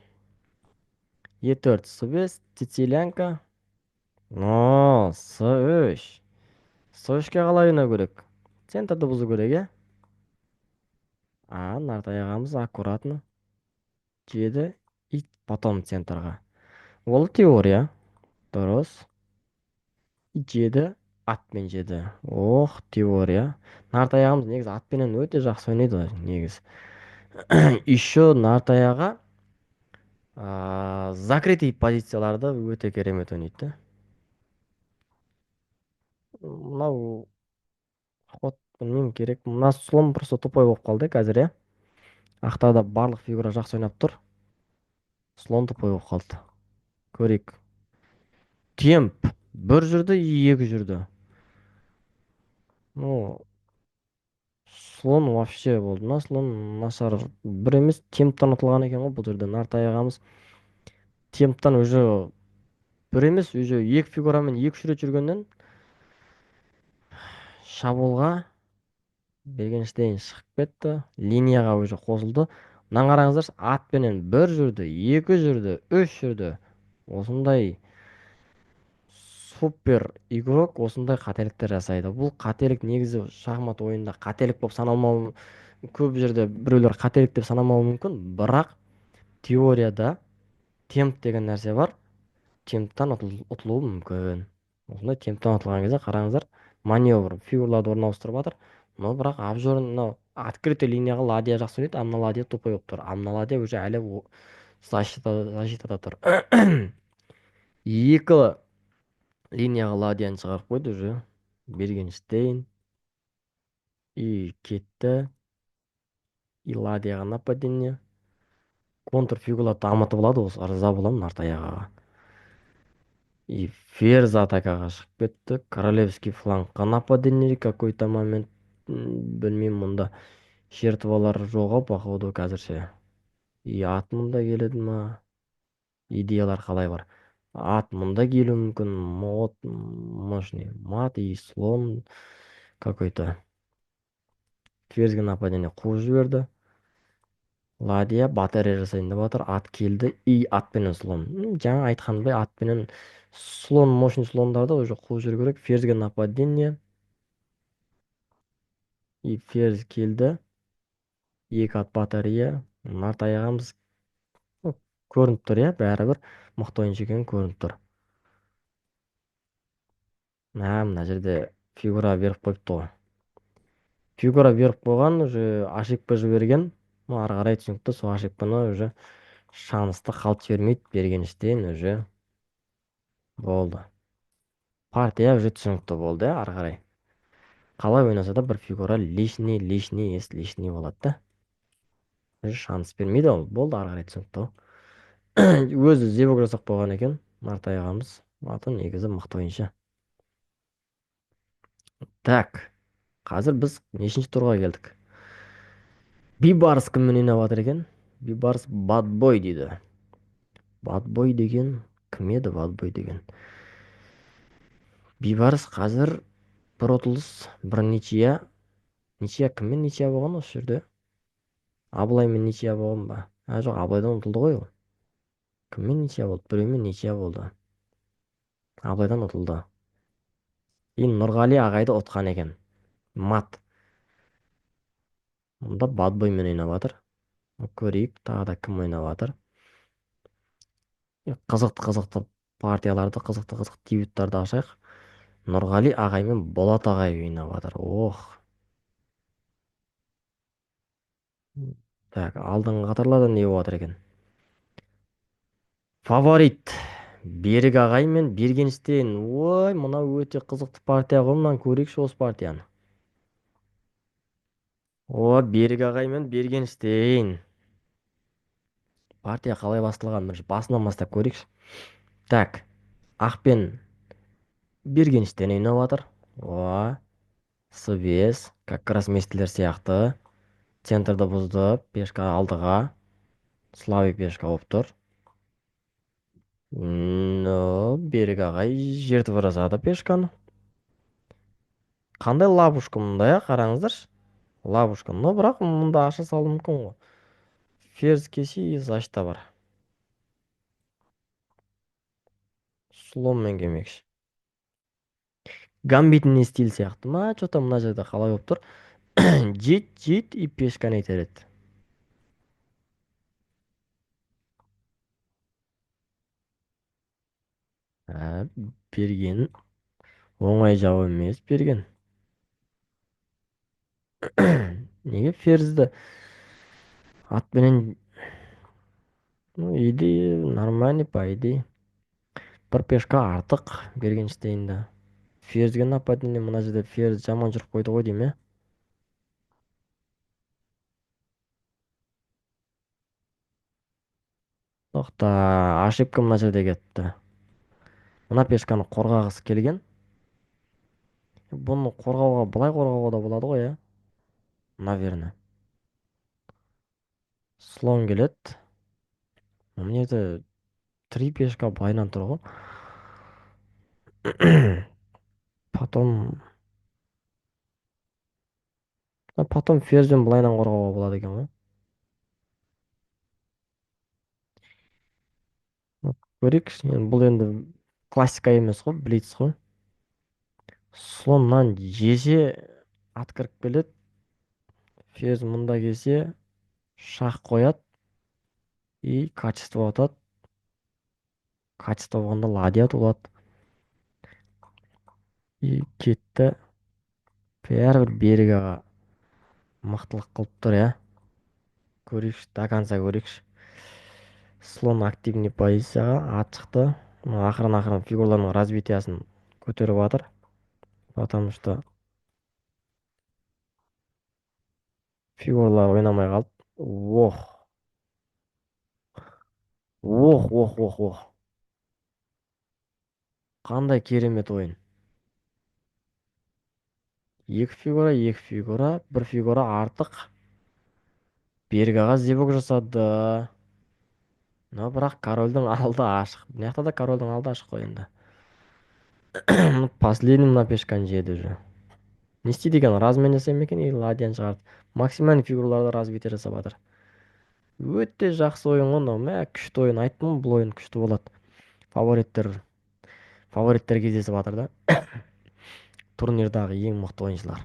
Speaker 1: Е4, С5, Сицилианка. Но, С3. С3-ке қалай ойнау керек? Центрді бұзу керек, иә? А, Нартай ағамыз аккуратно жеді и потом центрға. Ол теория. Дұрыс. Жеді, атпен жеді. Ох, теория. Нартай ағамыз негізі атпенен өте жақсы ойнайды ғой, негізі. Еще Нартай аға, закрытый позицияларды өте керемет ойнайды да. Мынау ход білмеймін керек. Мына слон просто тупой болып қалды қазір, иә. Ақтарда барлық фигура жақсы ойнап тұр. Слон тупой болып қалды. Көрейік. Темп бір жүрді, екі жүрді. Ну, слон вообще болды. Мына слон нашар бір емес, темптан ұтылған екен ғой бұл жерде. Нартай ағамыз темптан уже бір емес, уже екі фигурамен екі-үш рет жүргеннен шабуылға Бергенштейн шығып кетті. Линияға уже қосылды. Мынаны қараңыздаршы, атпенен бір жүрді, екі жүрді, үш жүрді. Осындай супер игрок осындай қателіктер жасайды. Бұл қателік негізі шахмат ойынында қателік болып саналмауы, көп жерде біреулер қателік деп санамауы мүмкін, бірақ теорияда темп деген нәрсе бар. Темптан ұтылуы мүмкін. Осындай темптан ұтылған кезде қараңыздар, маневр, фигураларды орын ауыстырып жатыр. Но бірақ обзор мынау открытый линияға ладья жақсы ойнайды, а мына ладья тупой болып тұр. А мына ладья уже әлі защитада тұр. Екі линияға ладьяны шығарып қойды уже Бергенштейн. И кетті. И ладьяға нападение. Контр фигураларды дамытып алады осы, ырза боламын Нартай ағаға. И ферзь атакаға шығып кетті. Королевский флангқа нападение какой-то момент. Білмеймін, мұнда жертвалар жоқ ау, походу, қазірше. И ат мұнда келеді ма? Идеялар қалай бар? Ат мұнда келуі мүмкін. Мот, мощный мат и слон какой-то. Ферзьге нападение қуып жіберді. Ладья батарея жасайын деп жатыр. Ат келді и атпенен слон. Жаңа айтқанымдай, атпенен слон, мощный слондарды уже қуып жіберу керек. Ферзьге нападение. И ферзь келді. Екі ат батарея. Нартай ағамыз көрініп тұр, иә, бәрібір мықты ойыншы екені көрініп тұр. Мына жерде фигура беріп қойыпты ғой. Фигура беріп қойған, уже ошибка жіберген. Ну, ары қарай түсінікті, сол ошибканы уже шансты қалт жібермейді Бергенштейн уже болды. Партия уже түсінікті болды, иә, ары қарай. Қалай ойнаса да бір фигура лишний, лишний, есть лишний болады да. Уже шанс бермейді ол. Болды, ары қарай түсінікті ғой. Өзі зевок жасап қойған екен Нартай ағамыз. Аты негізі мықты ойыншы. Так, қазір біз нешінші турға келдік? Бейбарыс кіммен ойнап жатыр екен? Бейбарыс Бадбой дейді. Бадбой деген кім еді, Бадбой деген? Бейбарыс қазір бір ұтылыс, бір ничья. Ничья кіммен ничья болған осы жерде? Абылаймен ничья болған ба? А, жоқ, Абылайдан ұтылды ғой ол. Кіммен ничья болды? Біреумен ничья болды. Абылайдан ұтылды. И Нұрғали ағайды ұтқан екен. Мат. Мұнда Бадбоймен ойнап жатыр. Көрейік, тағы да кім ойнап жатыр. Қызықты қызықты партияларды, қызықты қызықты дебюттарды ашайық. Нұрғали ағай мен Болат ағай ойнап жатыр. Ох. Так, алдыңғы қатарларда не болып жатыр екен? Фаворит Берік ағай мен Бергенштейн. Ой, мынау өте қызықты партия ғой, мынаны көрейікші осы партияны. О, Берік ағай мен Бергенштейн. Партия қалай басталған, бірінші басынан бастап көрейікші. Так, ақ пен Бергенштейн ойнап жатыр. О, С5, как раз местілер сияқты. Центрді бұзды, пешка алдыға. Слабый пешка болып тұр. Но Берік ағай жертва жасады пешканы. Қандай ловушка мұнда, иә, қараңыздаршы. Ловушка. Но бірақ мұнда аша салуы мүмкін ғой. Ферзь келсе, и защита бар. Слонмен келмекші. Гамбитный стиль сияқты ма? Чё-то мына жерде қалай болып тұр? Жейт, жейт и пешканы итереді. Ә, берген оңай жау емес, берген. Неге ферзді атпенен, ну, идея нормальный, по идее. Бір пешка артық Бергенштейнді. Ферзьге нападение, мына жерде ферзь жаман жүріп қойды ғой деймін, ә? Тоқта, ошибка мына жерде кетті. Мына пешканы қорғағысы келген. Бұны қорғауға, былай қорғауға да болады ғой, ә? Наверное. Слон келеді. Мына жерде три пешка былайынан тұр ғой. Потом, потом ферзьден былайынан қорғауға болады екен ғой. Көрейікші. Енді бұл енді классика емес қой, блиц қой. Слоннан жесе ат кіріп келеді. Ферзь мұнда келсе шах қояды и качество атады. Качество болғанда ладья туылады. И кетті. Бәрібір Берік аға мықтылық қылып тұр, иә. Көрейікші, до конца көрейікші. Слон активный позицияға ат шықты. Ақырын-ақырын фигуралардың развитиясын көтеріп жатыр. Потому что фигуралар ойнамай қалды. Ох. Ох, ох, ох, ох. Қандай керемет ойын. Екі фигура, екі фигура, бір фигура артық. Берік аға зевок жасады. Но бірақ корольдің алды ашық. Мына жақта да корольдің алды ашық қой енді. Последний мына пешканы жеді уже. Не істейді екен? Размен жасай ма екен или ладьяны шығарды? Максимальный фигураларды развитие жасап жатыр. Өте жақсы ойын ғой мынау. Мә, күшті ойын. Айттым ғой, бұл ойын күшті болады. Фавориттер кездесіп жатыр да. Турнирдағы ең мықты ойыншылар.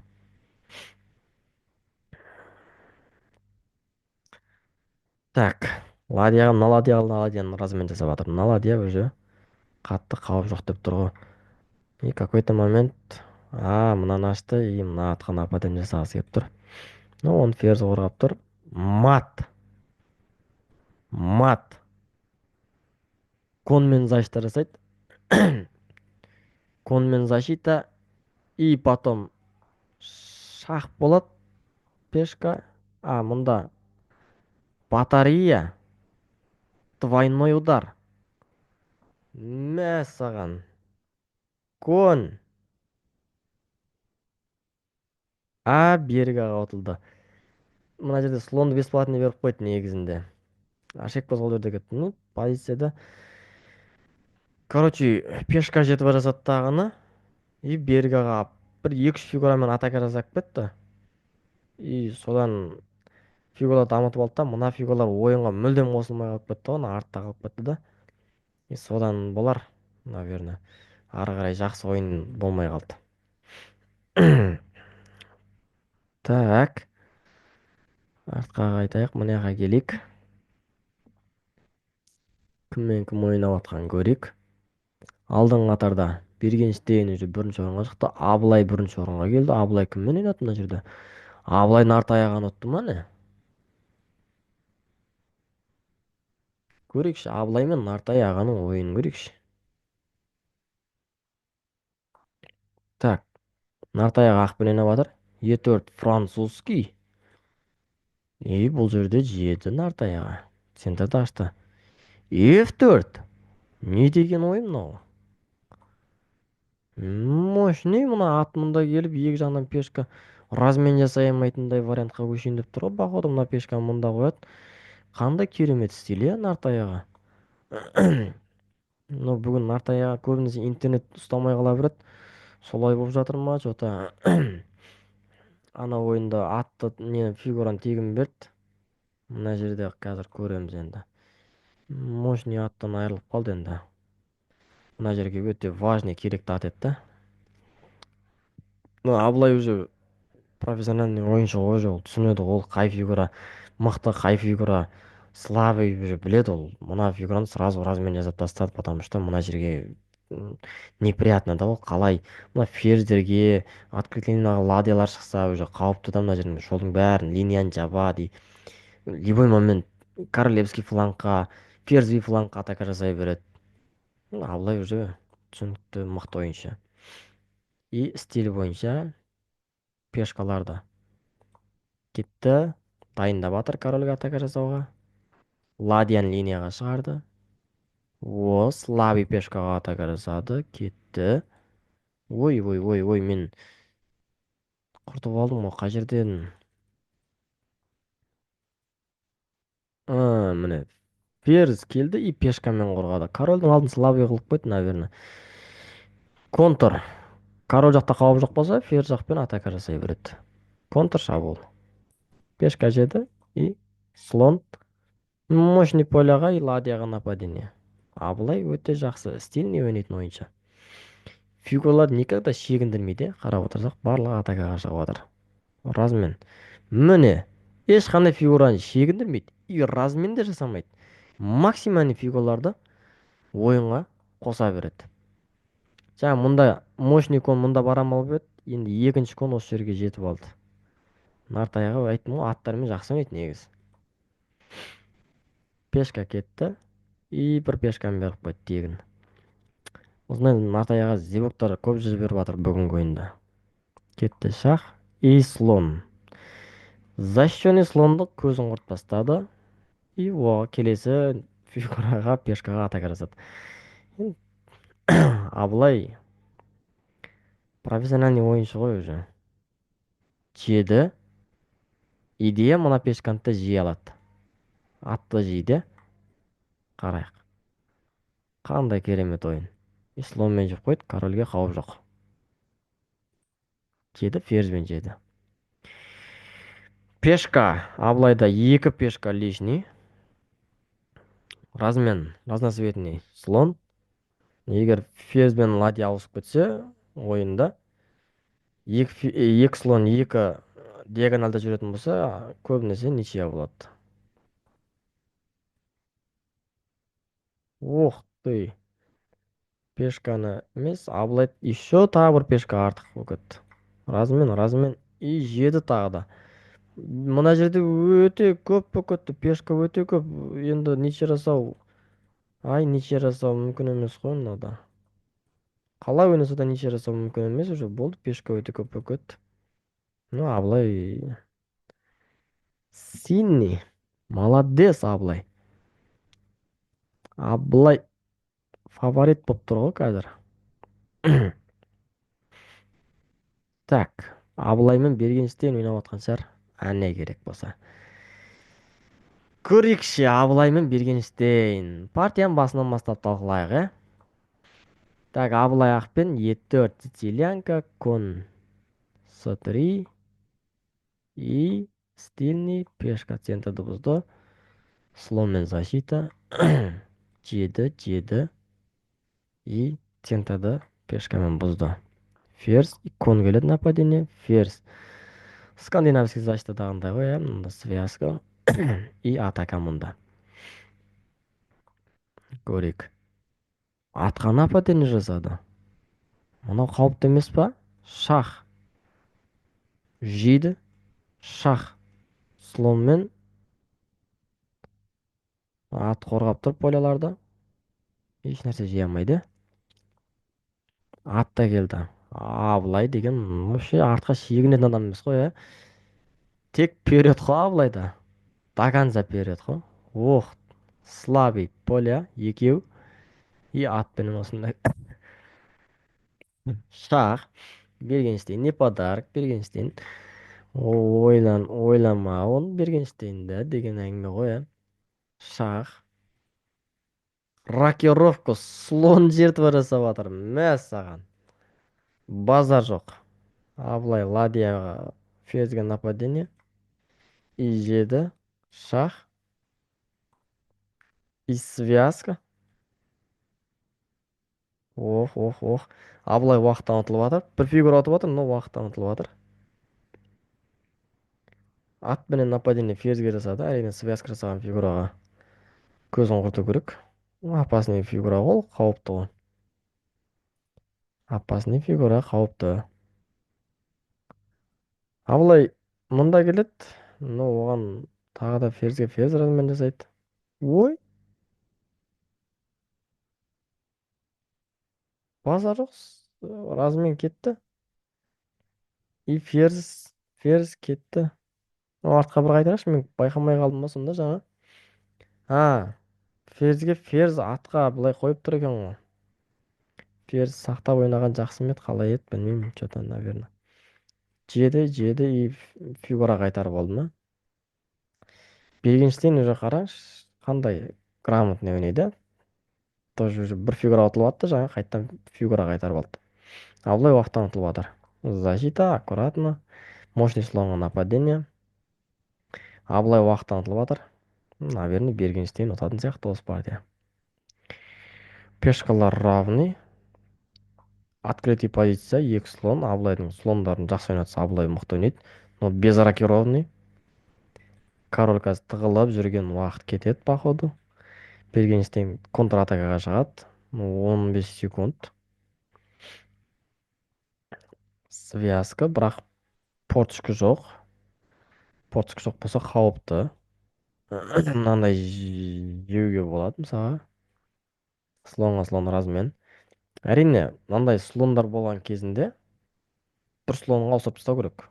Speaker 1: Так, ладьяға, мына ладьяға, мына ладьяны размен жасап жатыр. Мына ладья уже қатты қауіп жоқ деп тұр ғой. И какой-то момент, мынаны ашты, и мына атқа нападение жасағысы келіп тұр. Ну, оны ферзь қорғап тұр. Мат. Мат. Конмен защита жасайды. Конмен защита. И потом шах болады. Пешка. Мында батарея. Двойной удар. Мә саған. Кон. Берік аға ұтылды. Мына жерде слонды бесплатный беріп қойды негізінде. Ошибка сол жерде кетті. Ну, позицияда. Короче, пешка жетіп жасады тағыны. И Берік аға бір екі-үш фигурамен атака жасап кетті. И содан фигуралар дамытып алды да, мына фигуралар ойынға мүлдем қосылмай қалып кетті ғой, ана артта қалып кетті да. И содан болар, наверное, ары қарай жақсы ойын болмай қалды. Так. Артқа қайтайық, мына жаққа келейік. Кіммен кім ойнап жатқанын көрейік. Алдыңғы қатарда Бергенштейн уже бірінші орынға шықты. Абылай бірінші орынға келді. Абылай кіммен ойнады мына жерде? Абылай Нартай ағаны ұтты ма не? Көрейікші, Абылай мен Нартай ағаның ойынын көрейікші. Так, Нартай аға ақпен ойнап жатыр. Е төрт французский. И бұл жерде жеді Нартай аға. Центрді ашты. Эф төрт. Не деген ойын мынау? Мощный, мына ат мұнда келіп, екі жағынан пешка размен жасай алмайтындай вариантқа көшейін деп тұр ғой. Походу мына пешканы мұнда қояды. Қандай керемет стиль, иә, Нартай аға. Но бүгін Нартай аға көбінесе интернет ұстамай қала береді. Солай болып жатыр ма, что-то ана ойында атты не фигураны тегін берді. Мына жерде қазір көреміз енді. Мощный аттан айырылып қалды енді. Мына жерге өте важный керекті ат еді да. Но Абылай уже профессиональный ойыншы ғой, уже ол түсінеді, ол қай фигура мықты, қай фигура слабый уже біледі ол. Мына фигураны сразу размен жасап тастады, потому что мына жерге неприятно да ол қалай мына ферзьдерге открытый линияға ладьялар шықса уже қауіпті да, мына жердің жолдың бәрін линияны жабады. Любой момент королевский флангқа, ферзевый флангқа атака жасай береді. Абылай уже түсінікті мықты ойыншы. И стиль бойынша пешкаларды кетті, дайындап жатыр корольге атака жасауға. Ладьяны линияға шығарды. О, слабый пешкаға атака жасады, кетті. Ой, ой, ой, ой, мен құртып алдым ғой, қай жерден? А, міне, ферзь келді и пешкамен қорғады. Корольдің алдын слабый қылып қойды, наверное. Контр. Король жақта қауіп жоқ болса, ферзь жақпен атака жасай береді. Контр шабуыл. Пешка жеді и слон мощный поляға и ладьяға нападение. Абылай өте жақсы, стильный ойнайтын ойыншы. Фигуралар никогда шегіндірмейді, қарап отырсақ, барлығы атакаға шығып жатыр. Размен. Міне, ешқандай фигураны шегіндірмейді и размен де жасамайды. Максимальный фигураларды ойынға қоса береді. Жаңа мұнда мощный кон мұнда бара алмап еді, енді екінші кон осы жерге жетіп алды. Нартай аға айттым ғой, аттармен жақсы ойнайды негізі. Пешка кетті и бір пешканы беріп қойды тегін. Осындай Нартай аға зевоктар көп жіберіп жатыр бүгінгі ойында. Кетті шах и слон. Защищенный слонды көзін құртып тастады. И оға келесі фигураға, пешкаға атака жасады. Абылай профессиональный ойыншы ғой уже. Жеді. Идея мына пешканы да жей алады. Атты жейді. Қарайық. Қандай керемет ойын. И слонмен жеп қойды, корольге қауіп жоқ. Жеді, ферзьмен жеді. Пешка. Абылайда екі пешка лишний. Размен, разноцветный слон. Егер ферзь бен ладья ауысып кетсе, ойында екі слон екі диагональда жүретін болса, көбінесе ничья болады. Ох ты. Пешканы емес, Абылай еще тағы бір пешка артық болып кетті. Размен, размен и жеді тағы да. Мына жерде өте көп болып кетті, пешка өте көп. Енді ничья жасау, ай, ничья жасау мүмкін емес қой мынада. Қалай ойнаса да ничья жасау мүмкін емес, уже болды, пешка өте көп болып кетті. Ну, Абылай сильный. Молодец, Абылай. Абылай фаворит болып тұр ғой қазір. Так, Абылай мен Бергенштейн ойнап жатқан шығар. Әне керек болса. Көрейікші, Абылай мен Бергенштейн. Партияның басынан бастап талқылайық, ә? Так, Абылай ақпен Е4 сицилианка, кон С3 и стильный пешка центрді бұзды. Слонмен защита. Жеді, жеді. И центрді пешкамен бұзды. Ферзь, и кон келеді нападение. Ферзь. Скандинавский защитадағындай ғой, ә, мында связка. И атака мұнда. Көрейік. Атқа нападение жасады. Мынау қауіпті емес па? Шах. Жейді. Шах. Слонмен ат қорғап тұрып поляларды. Еш нәрсе жей алмайды. Ат та келді. Абылай деген вообще артқа шегінетін адам емес қой, ә? Тек вперед қой Абылайда. До конца вперед қой. Ох, слабый поля екеу. И атпенен осындай. Шах. Бергенштейн не подарок, Бергенштейн. Ойлан, ойлама, оны Бергенштейн да деген әңгіме ғой, ә? Шах. Рокировка, слон жертва жасап жатыр. Мә саған. Базар жоқ. Абылай ладьяға ферзьге нападение. И жеді. Шах. И связка. Ох, ох, ох. Абылай уақыттан ұтылып жатыр. Бір фигура ұтып жатыр, но уақыттан ұтылып жатыр. Атпенен нападение ферзьге жасады. Әрине, связка жасаған фигураға көзін құрту керек. Опасный фигура ғой, қауіпті ғой. Опасный фигура, қауіпті. Абылай мұнда келеді, но оған тағы да ферзьге ферзь размен жасайды. Ой. Базар жоқ, размен кетті. И ферзь кетті. Артқа бір қайтарайықшы, мен байқамай қалдым ба сонда жаңа? А, ферзьге ферзь атқа былай қойып тұр екен ғой. Ферзь сақтап ойнаған жақсы ма еді, қалай еді, білмеймін, чё-то, наверное. Жеді, жеді и фигура қайтарып алды ма? Бергенштейн уже қараңызшы, қандай грамотный ойнайды. Тоже уже бір фигура ұтылып атты, жаңа қайтадан фигура қайтарып алды. Абылай уақыттан ұтылып жатыр. Защита, аккуратно. Мощный слонға нападение. Абылай уақыттан ұтылып жатыр. Наверное, Бергенштейн ұтатын сияқты осы партия. Пешкалар равный. Открытый позиция, екі слон. Абылайдың слондарын жақсы ойнатса, Абылай мықты ойнайды. Но без рокированный. Король қазір тығылып жүрген уақыт кетеді, походу. Бергенштейн контратакаға шығады. 15 секунд. Связка, бірақ порточка жоқ. Порточка жоқ болса қауіпті. Мынандай жеуге болады, мысалға. Слонға слон размен. Әрине, мынандай слондар болған кезінде бір слонға ауыстырып тастау керек.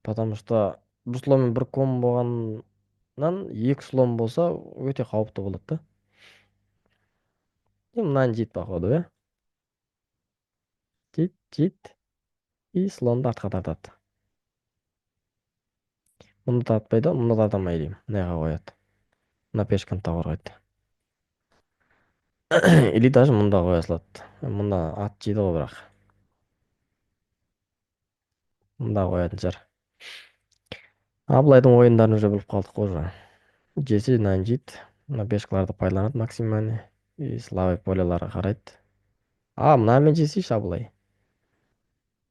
Speaker 1: Потому что бір слонмен бір кон болғаннан екі слон болса өте қауіпті болады да. И мынаны жейді, походу, иә? Жейді, жейді. И слонды артқа тартады. Мұны тартпайды, мұны тарта алмайды деймін. Мынаға қояды. Мына пешканы да қорғайды. Или даже мұнда қоя салады. Мұнда ат жейді ғой бірақ. Мұнда қоятын шығар. Абылайдың ойындарын уже біліп қалдық қой уже. Жесе мынаны жейді. Мына пешкаларды пайдаланады максимально. И слабый поляларға қарайды. А, мынамен жесейші, Абылай.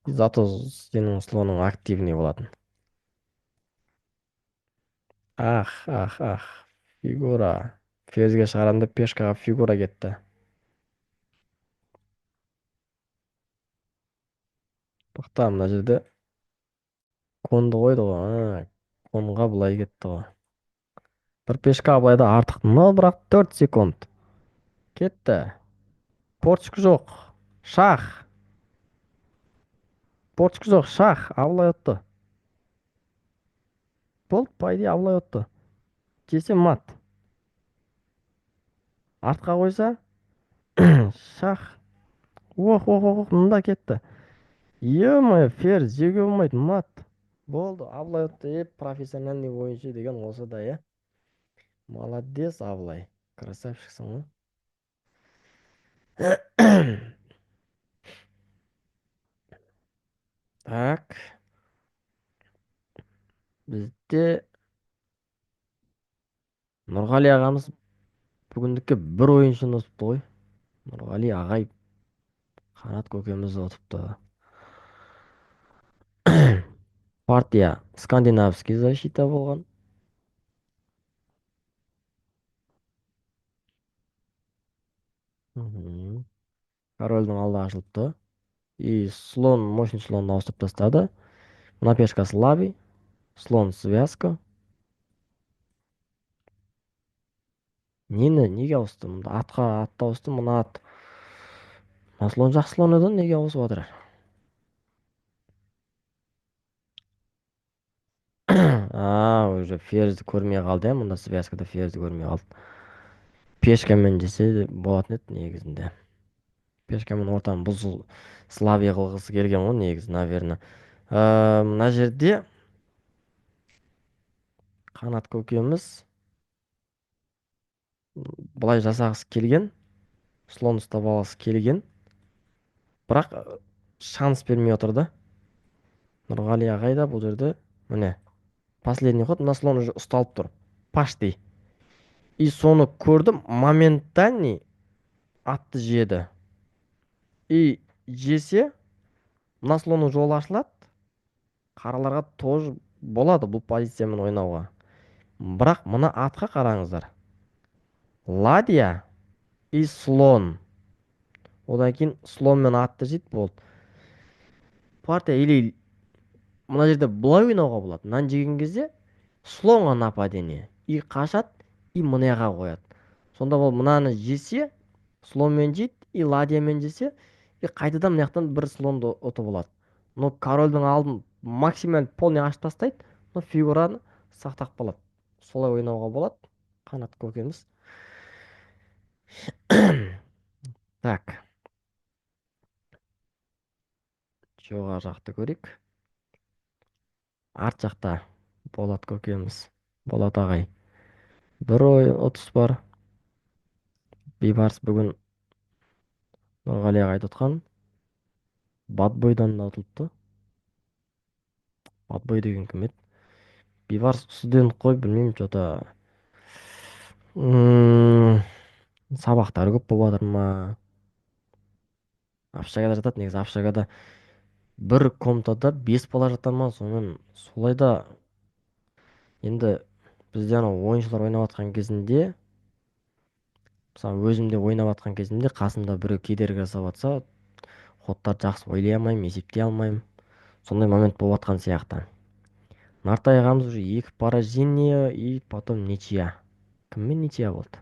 Speaker 1: Зато сенің слоның активный болатын. Ах, ах, ах. Фигура. Ферзьге шығарамын деп пешкаға фигура кетті. Тоқта, мына жерде конды қойды ғой. А, конға былай кетті ғой. Бір пешка Абылайда артық. Но бірақ 4 секунд. Кетті. Порточка жоқ. Шах. Порточка жоқ. Шах. Абылай ұтты. Болды, по идее, Абылай ұтты. Жесе мат. Артқа қойса, шах. Ох, ох, ох, ох, мында кетті. Е-мое, ферзь жеуге болмайды, мат. Болды, Абылай ұтты. Е, профессиональный ойыншы деген осы да, е. Молодец, Абылай. Красавчиксің ғой. Так. Бізде Нұрғали ағамыз бүгіндікке бір ойыншыны ұтыпты ғой. Нұрғали ағай Қанат көкеміз ұтыпты. Партия скандинавский защита болған. Корольдің алды ашылыпты. И слон, мощный слонды ауыстырып тастады. Мына пешка слабый. Слон связка. Нені, неге ауысты? Мында атқа атты ауысты, мына ат. Мына слон жақсы слон еді, неге ауысып жатыр? А, уже ферзді көрмей қалды, ә, мұнда связкада ферзді көрмей қалды. Пешкамен жесе де болатын еді негізінде. Пешкамен ортаны бұзыл слабый қылғысы келген ғой негізі, наверное. Мына жерде Қанат көкеміз Былай жасағысы келген, слон ұстап алғысы келген, бірақ шанс бермей отыр да. Нұрғали ағай да бұл жерде міне последний ход, мына слон уже ұсталып тұр почти. И соны көрдім, моментальный атты жеді. И жесе мына слонның жолы ашылады. Қараларға тоже болады бұл позициямен ойнауға. Бірақ мына атқа қараңыздар. Ладья и слон. Одан кейін слон мен атты жейді, болды. Партия или мына жерде былай ойнауға болады. Мынаны жеген кезде слонға нападение. И қашады, и мынаға қояды. Сонда ол мынаны жесе, слонмен жейді, и ладьямен жесе, и қайтадан мына жақтан бір слонды ұтып алады. Но корольдің алдын максимально полный ашып тастайды, но фигураны сақтап қалады. Солай ойнауға болады. Қанат көкеміз. Так. Жоғары жақты көрейік. Арт жақта Болат көкеміз, Болат ағай. Бір ой ұтыс бар. Бейбарыс бүгін Нұрғали ағай айтып отқан Батбойдан да ұтылыпты. Батбой деген кім еді? Бейбарыс студент қой, білмеймін, чё-то. Сабақтары көп болып жатыр ма? Общагада жатады, негізі общагада бір комнатада 5 бала жата ма, сонымен солай да. Енді бізде анау ойыншылар ойнап жатқан кезінде, мысалы өзім де ойнап жатқан кезімде қасымда біреу кедергі жасап жатса, ходтарды жақсы ойлай алмаймын, есептей алмаймын. Сондай момент болып жатқан сияқты. Нартай ағамыз уже 2 поражение и потом ничья. Кіммен ничья болды?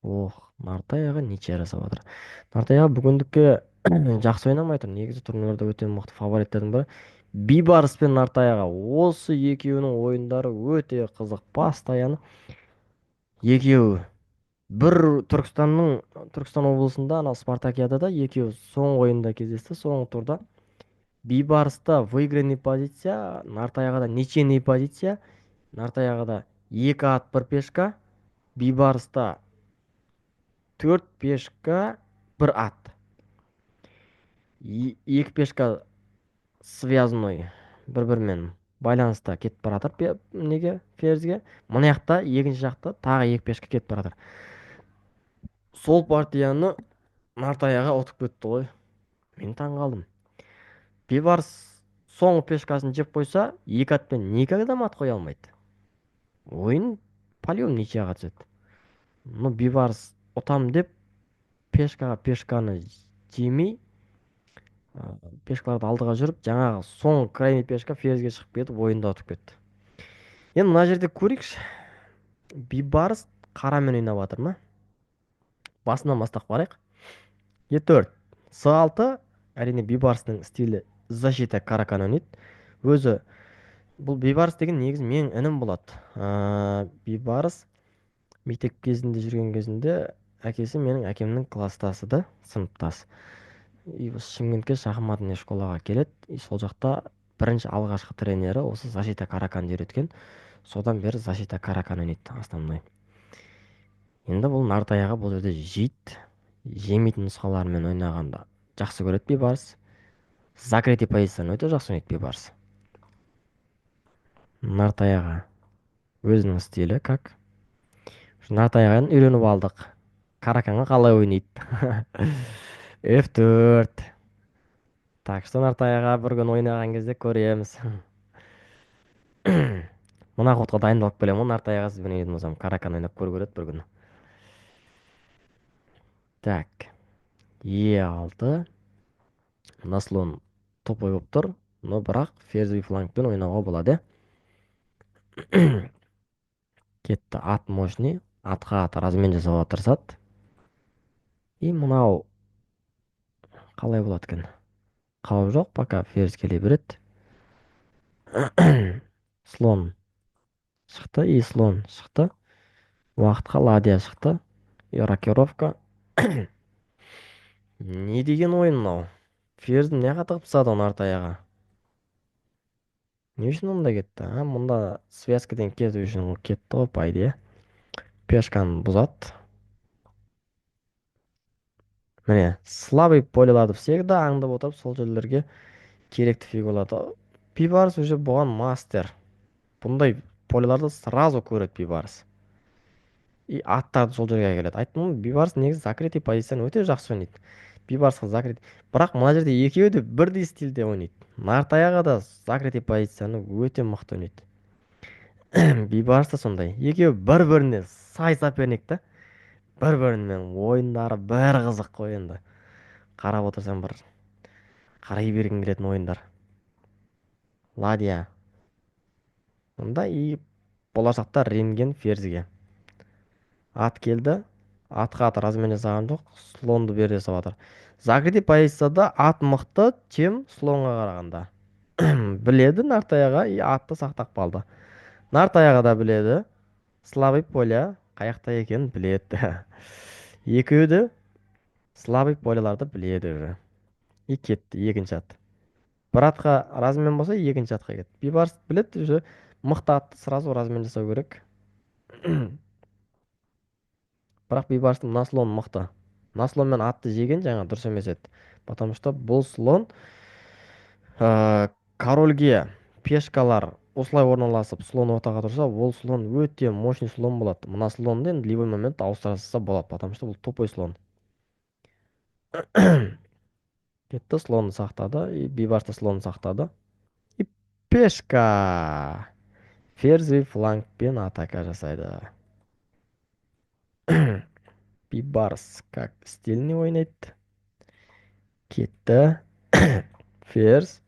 Speaker 1: Ох, Нартай аға ничья жасап жатыр. Нартай аға бүгіндікке жақсы ойнамай тұр. Негізі турнирлерде өте мықты фавориттердің бірі. Бейбарыс пен Нартай аға, осы екеуінің ойындары өте қызық. Постоянно екеуі бір Түркістан облысында анау Спартакиадада екеуі соңғы ойында кездесті, соңғы турда. Бейбарыста выигранный позиция, Нартай ағада ничейный позиция. Нартай ағада 2 ат 1 пешка, Бейбарыста 4 пешка 1 ат. 2 пешка связной бір-бірімен байланыста кетіп бара жатыр неге ферзьге. Мына жақта екінші жақта тағы 2 пешка кетіп бара жатыр. Сол партияны Нартай аға ұтып кетті ғой. Мен таң қалдым. Бейбарыс соңғы пешкасын жеп қойса, 2 атпен никогда мат қоя алмайды. Ойын по-любому ничьяға түседі. Но Бейбарыс ұтам деп пешкаға пешканы жемей, пешкаларды алдыға жүріп, жаңағы соңғы крайний пешка ферзьге шығып кетіп, ойында ұтып кетті. Енді мына жерде көрейікші. Бейбарыс қарамен ойнап жатыр ма? Басынан бастап қарайық. Е төрт, С алты, әрине Бейбарыстың стилі защита каракан ойнайды. Өзі бұл Бейбарыс деген негізі менің інім болады. Бейбарыс мектеп кезінде жүрген кезінде әкесі менің әкемнің класстасы да, сыныптасы. И осы Шымкентке шахматный школаға келеді. И сол жақта бірінші алғашқы тренері осы защита караканды үйреткен. Содан бері защита каракан ойнайды основной. Енді бұл Нартай аға бұл жерде жейді. Жемейтін нұсқаларымен ойнағанда жақсы көреді Бейбарыс. Закрытый позицияны өте жақсы ойнайды Бейбарыс. Нартай аға өзінің стилі как. Нартай ағаны үйреніп алдық. Караканға қалай ойнайды. Эф төрт. Так что Нартай аға бір күн ойнаған кезде көреміз. Мына ходқа дайындалып келемін ғой, Нартай аға сізбен ойнайтын болсам, каракан ойнап көру керек бір күні. Так. Е алты. Мына слон тупой болып тұр, но бірақ ферзь флангпен ойнауға болады. Кетті, ат мощный, атқа ат размен жасауға тырысады. И мынау қалай болады екен? Қауіп жоқ, пока ферзь келе береді. Слон шықты, и слон шықты. Уақытқа ладья шықты. И рокировка. Не деген ойын мынау? Ферзь мына жаққа тығып тастады ғой Нартай аға. Не үшін мұнда кетті? А, мұнда связкадан кету үшін кетті ғой, по идее. Пешканы бұзады. Міне, слабый полеларды всегда аңдып отырып, сол жерлерге керекті фигураларды. Бейбарыс уже бұған мастер. Бұндай полеларды сразу көреді Бейбарыс. И аттарды сол жерге әкеледі. Айттым ғой, Бейбарыс негізі закрытый позицияны өте жақсы ойнайды. Бейбарысқа закрытый. Бірақ мына жерде екеуі де бірдей стильде ойнайды. Нартай аға да закрытый позицияны өте мықты ойнайды. Бейбарыс та сондай. Екеуі бір-біріне сай соперник та. Бір-бірімен ойындары бәрі қызық қой енді. Қарап отырсаң бір қарай бергің келетін ойындар. Ладья. Мұнда и болашақта рентген ферзьге. Ат келді. Атқа ат размен жасаған жоқ. Слонды бере салып жатыр. Закрытый позицияда ат мықты, чем слонға қарағанда. Біледі Нартай аға и атты сақтап қалды. Нартай аға да біледі. Слабый поля қаяқта екенін біледі. Екеуі де слабый поляларды біледі уже. И кетті екінші ат. Бір атқа размен болса, екінші атқа кетті. Бейбарыс біледі уже, мықты атты сразу размен жасау керек. Бірақ Бейбарыстың мына слоны мықты. Мына слонмен атты жеген жаңа дұрыс емес еді. Потому что бұл слон, корольге пешкалар осылай орналасып, слон ортаға тұрса, ол слон өте мощный слон болады. Мына слонды енді любой момент ауыстыра салса болады, потому что бұл тупой слон. Кетті, слонды сақтады, и Бейбарыс та слонды сақтады. И пешка. Ферзь флангпен атака жасайды. Бейбарыс как стильный ойнайды. Кетті. Ферзь.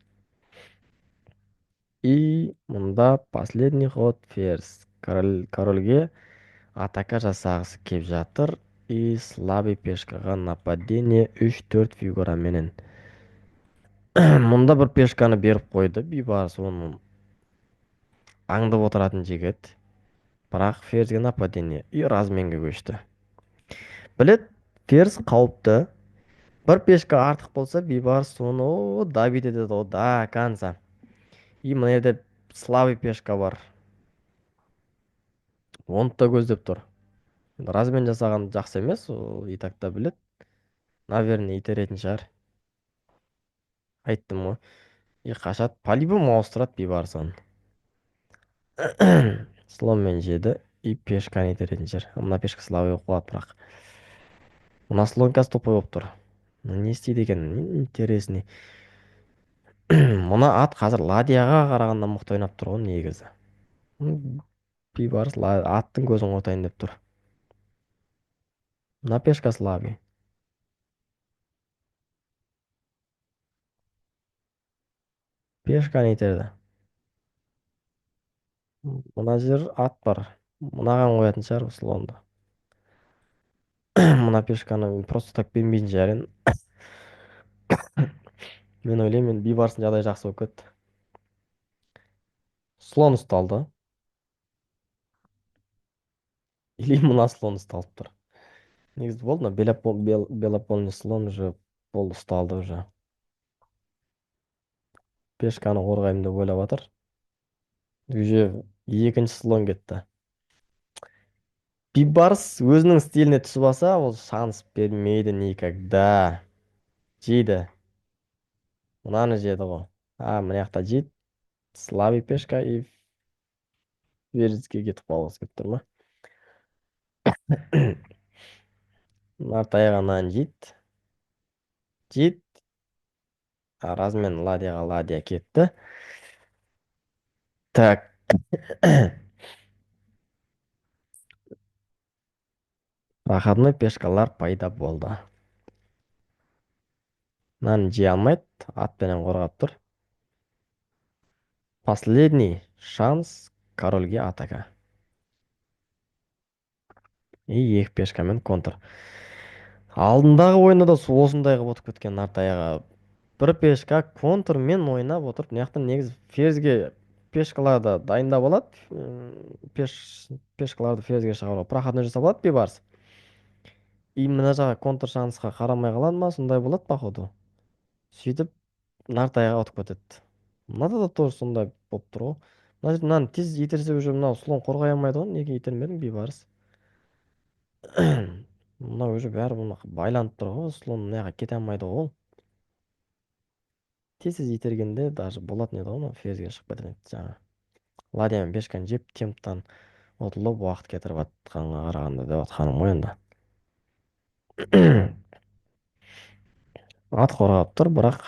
Speaker 1: И мұнда последний ход ферзь. Корольге атака жасағысы кеп жатыр. И слабый пешкаға нападение үш-төрт фигураменен. Мұнда бір пешканы беріп қойды. Бейбарыс оны аңдып отыратын жігіт. Бірақ ферзьге нападение и разменге көшті. Білет, ферзь қауіпті. Бір пешка артық болса, Бейбарыс оны добить етеді ғой до конца. И мына жерде слабый пешка бар. Оны да көздеп тұр. Енді размен жасаған жақсы емес, ол и так та білет. Наверное, итеретін шығар. Айттым ғой. И қашады, по-любому ауыстырады Бейбарыс оны. Слонмен жеді и пешканы итеретін шығар. Мына пешка слабый болып қалады бірақ. Мына слон қазір тупой болып тұр. Не істейді екен? Интересный. Мына ат қазір ладьяға қарағанда мықты ойнап тұр ғой негізі. Бейбарыс аттың көзін қотайын деп тұр. Мына пешка слабый. Пешканы итерді. Мына жер ат бар. Мынаған қоятын шығар слонды. Мына пешканы просто так бермейтін шығар енді. Мен ойлаймын, енді Бейбарыстың жағдайы жақсы болып кетті. Слон ұсталды. Или мына слон ұсталып тұр. Негізі болды, мына белопольный слон уже бол ұсталды уже. Пешканы қорғаймын деп ойлап жатыр. Уже екінші слон кетті. Бейбарыс өзінің стиліне түсіп алса, ол шанс бермейді никогда. Жейді. Мынаны жеді ғой. А, мына жақта жейді. Слабый пешка и ферзьге кетіп қалғысы келіп тұр ма? Нартай ағанан жейді. Жейді. Размен ладьяға ладья кетті. Так. Проходной пешкалар пайда болды. Мынаны жей алмайды, атпенен қорғап тұр. Последний шанс корольге атака. И екі пешкамен контр. Алдындағы ойында да осындай қылып отырып кеткен Нартай аға. Бір пешка контрмен ойнап отырып, мына жақтан негізі ферзьге пешкаларды дайындап алады. Пешкаларды ферзьге шығаруға проходной жасап алады Бейбарыс. И мына жаққа контр шансқа қарамай қалады ма, сондай болады походу. Сөйтіп Нартай аға ұтып кетеді. Мынада да тоже сондай Болып тұр ғой. Мына жерде мынаны тез итерсе, уже мынау слон қорғай алмайды ғой. Неге итермедің, Бейбарыс? Мынау уже бәрі мына байланып тұр ғой, слон мына жаққа кете алмайды ғой ол. Тез тез итергенде даже болатын еді ғой, мынау ферзьге шығып кететін еді жаңа. Ладья мен пешканы жеп, темптан ұтылып, уақыт кетіріп жатқанға қарағанда деп жатқаным ғой енді. Ат қорғап тұр, бірақ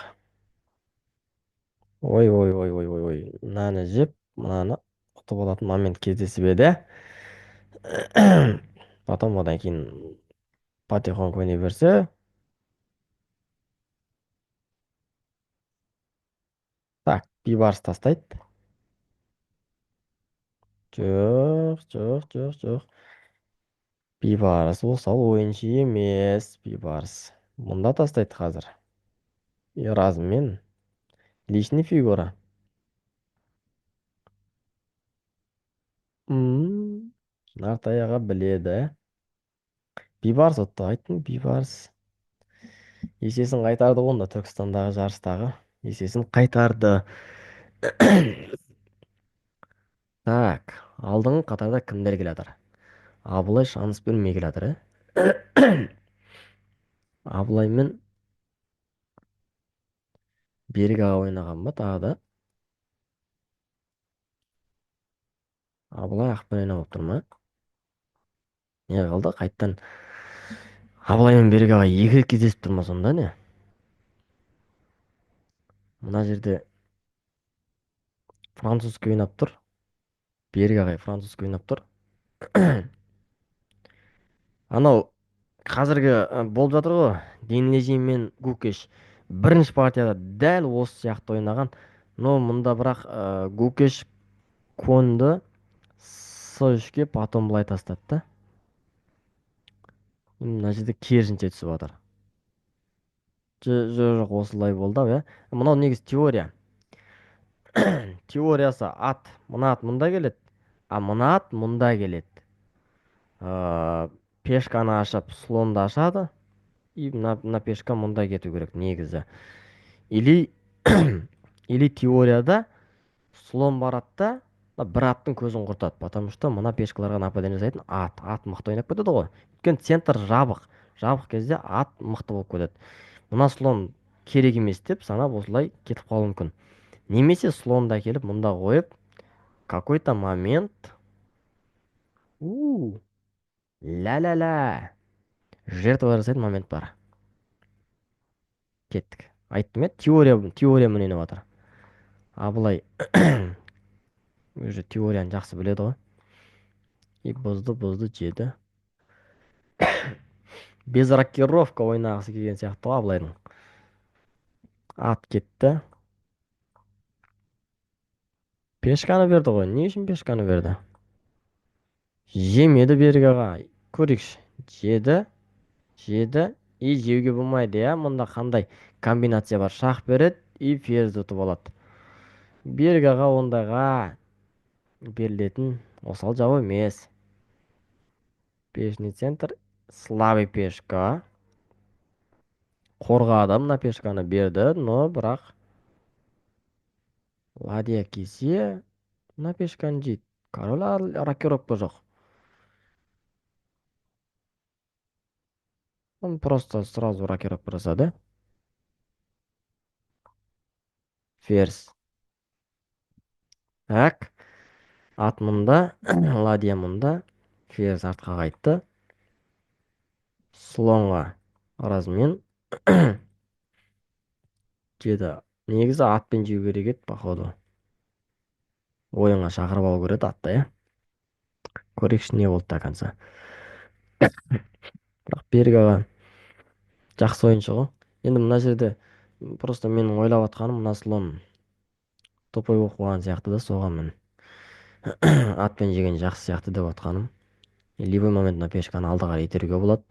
Speaker 1: ой, ой, ой, ой, ой, ой, мынаны жеп, мынаны ұтып алатын момент кездесіп еді. Потом одан кейін потихоньку ойнай берсе. Так, Бейбарыс тастайды. Жоқ, жоқ, жоқ, жоқ. Бейбарыс осал ойыншы емес, Бейбарыс. Мұнда тастайды қазір. И размен. Лишний фигура. Нартай аға біледі. Бейбарыс ұтты, айттым, Бейбарыс. Есесін қайтарды ғой онда Түркістандағы жарыстағы. Есесін қайтарды. Так, алдыңғы қатарда кімдер келе жатыр? Абылай шанс бермей келе жатыр, ә? Абылай мен Берік аға ойнаған ба тағы да? Абылай ақпен ойнап отыр ма? Не қылды? Қайттан Абылай мен Берік аға екі рет кездесіп тұр ма сонда не? Мына жерде французский ойнап тұр. Берік ағай французский ойнап тұр. Анау қазіргі болып жатыр ғой, Денлежи мен Гукеш бірінші партияда дәл осы сияқты ойнаған. Но мұнда бірақ Гукеш конды С үшке потом былай тастады да. Мына жерде керісінше түсіп жатыр. Жоқ, жоқ, осылай болды ау, иә. Мынау негізі теория. Теориясы ат, мына ат мұнда келеді, а мына ат мұнда келеді. Пешканы ашып, слонды ашады. И мына пешка мұнда кету керек негізі. Или, или теорияда слон барады да, мына бір аттың көзін құртады, потому что мына пешкаларға нападение жасайтын ат, ат мықты ойнап кетеді ғой. Өйткені центр жабық. Жабық кезде ат мықты болып кетеді. Мына слон керек емес деп санап осылай кетіп қалуы мүмкін. Немесе слонды әкеліп мұнда қойып, какой-то момент, ля-ля-ля, жертва жасайтын момент бар. Кеттік. Айттым, иә, теория мен ойнап жатыр. Абылай уже теорияны жақсы біледі ғой. И бұзды, бұзды, жеді. Без рокировка ойнағысы келген сияқты ғой Абылайдың. Ат кетті. Пешканы берді ғой. Не үшін пешканы берді? Жемеді Берік аға. Көрейікші. Жеді. Жеді. И жеуге болмайды, иә? Мұнда қандай комбинация бар? Шах береді и ферзь ұтып алады. Берік аға ондайға берілетін осал жау емес. Пешный центр. Слабый пешка. Қорғады, мына пешканы берді, но бірақ ладья кесе мына пешканы жейді. Король рокировка жоқ. Он просто сразу рокировка жасады. Ферзь. Так. Ат мұнда, ладья мұнда. Ферзь артқа қайтты. Слонға размен. Жеді. Негізі атпен жеу керек еді, походу. Ойынға шақырып алу керек еді атты, иә? Көрейікші не болды до конца. Бірақ Берік аға жақсы ойыншы ғой. Енді мына жерде просто менің ойлап атқаным мына слон тупой болып қойған сияқты да, соған мен атпен жеген жақсы сияқты деп атқаным. Любой момент мына пешканы алды қарай итеруге болады.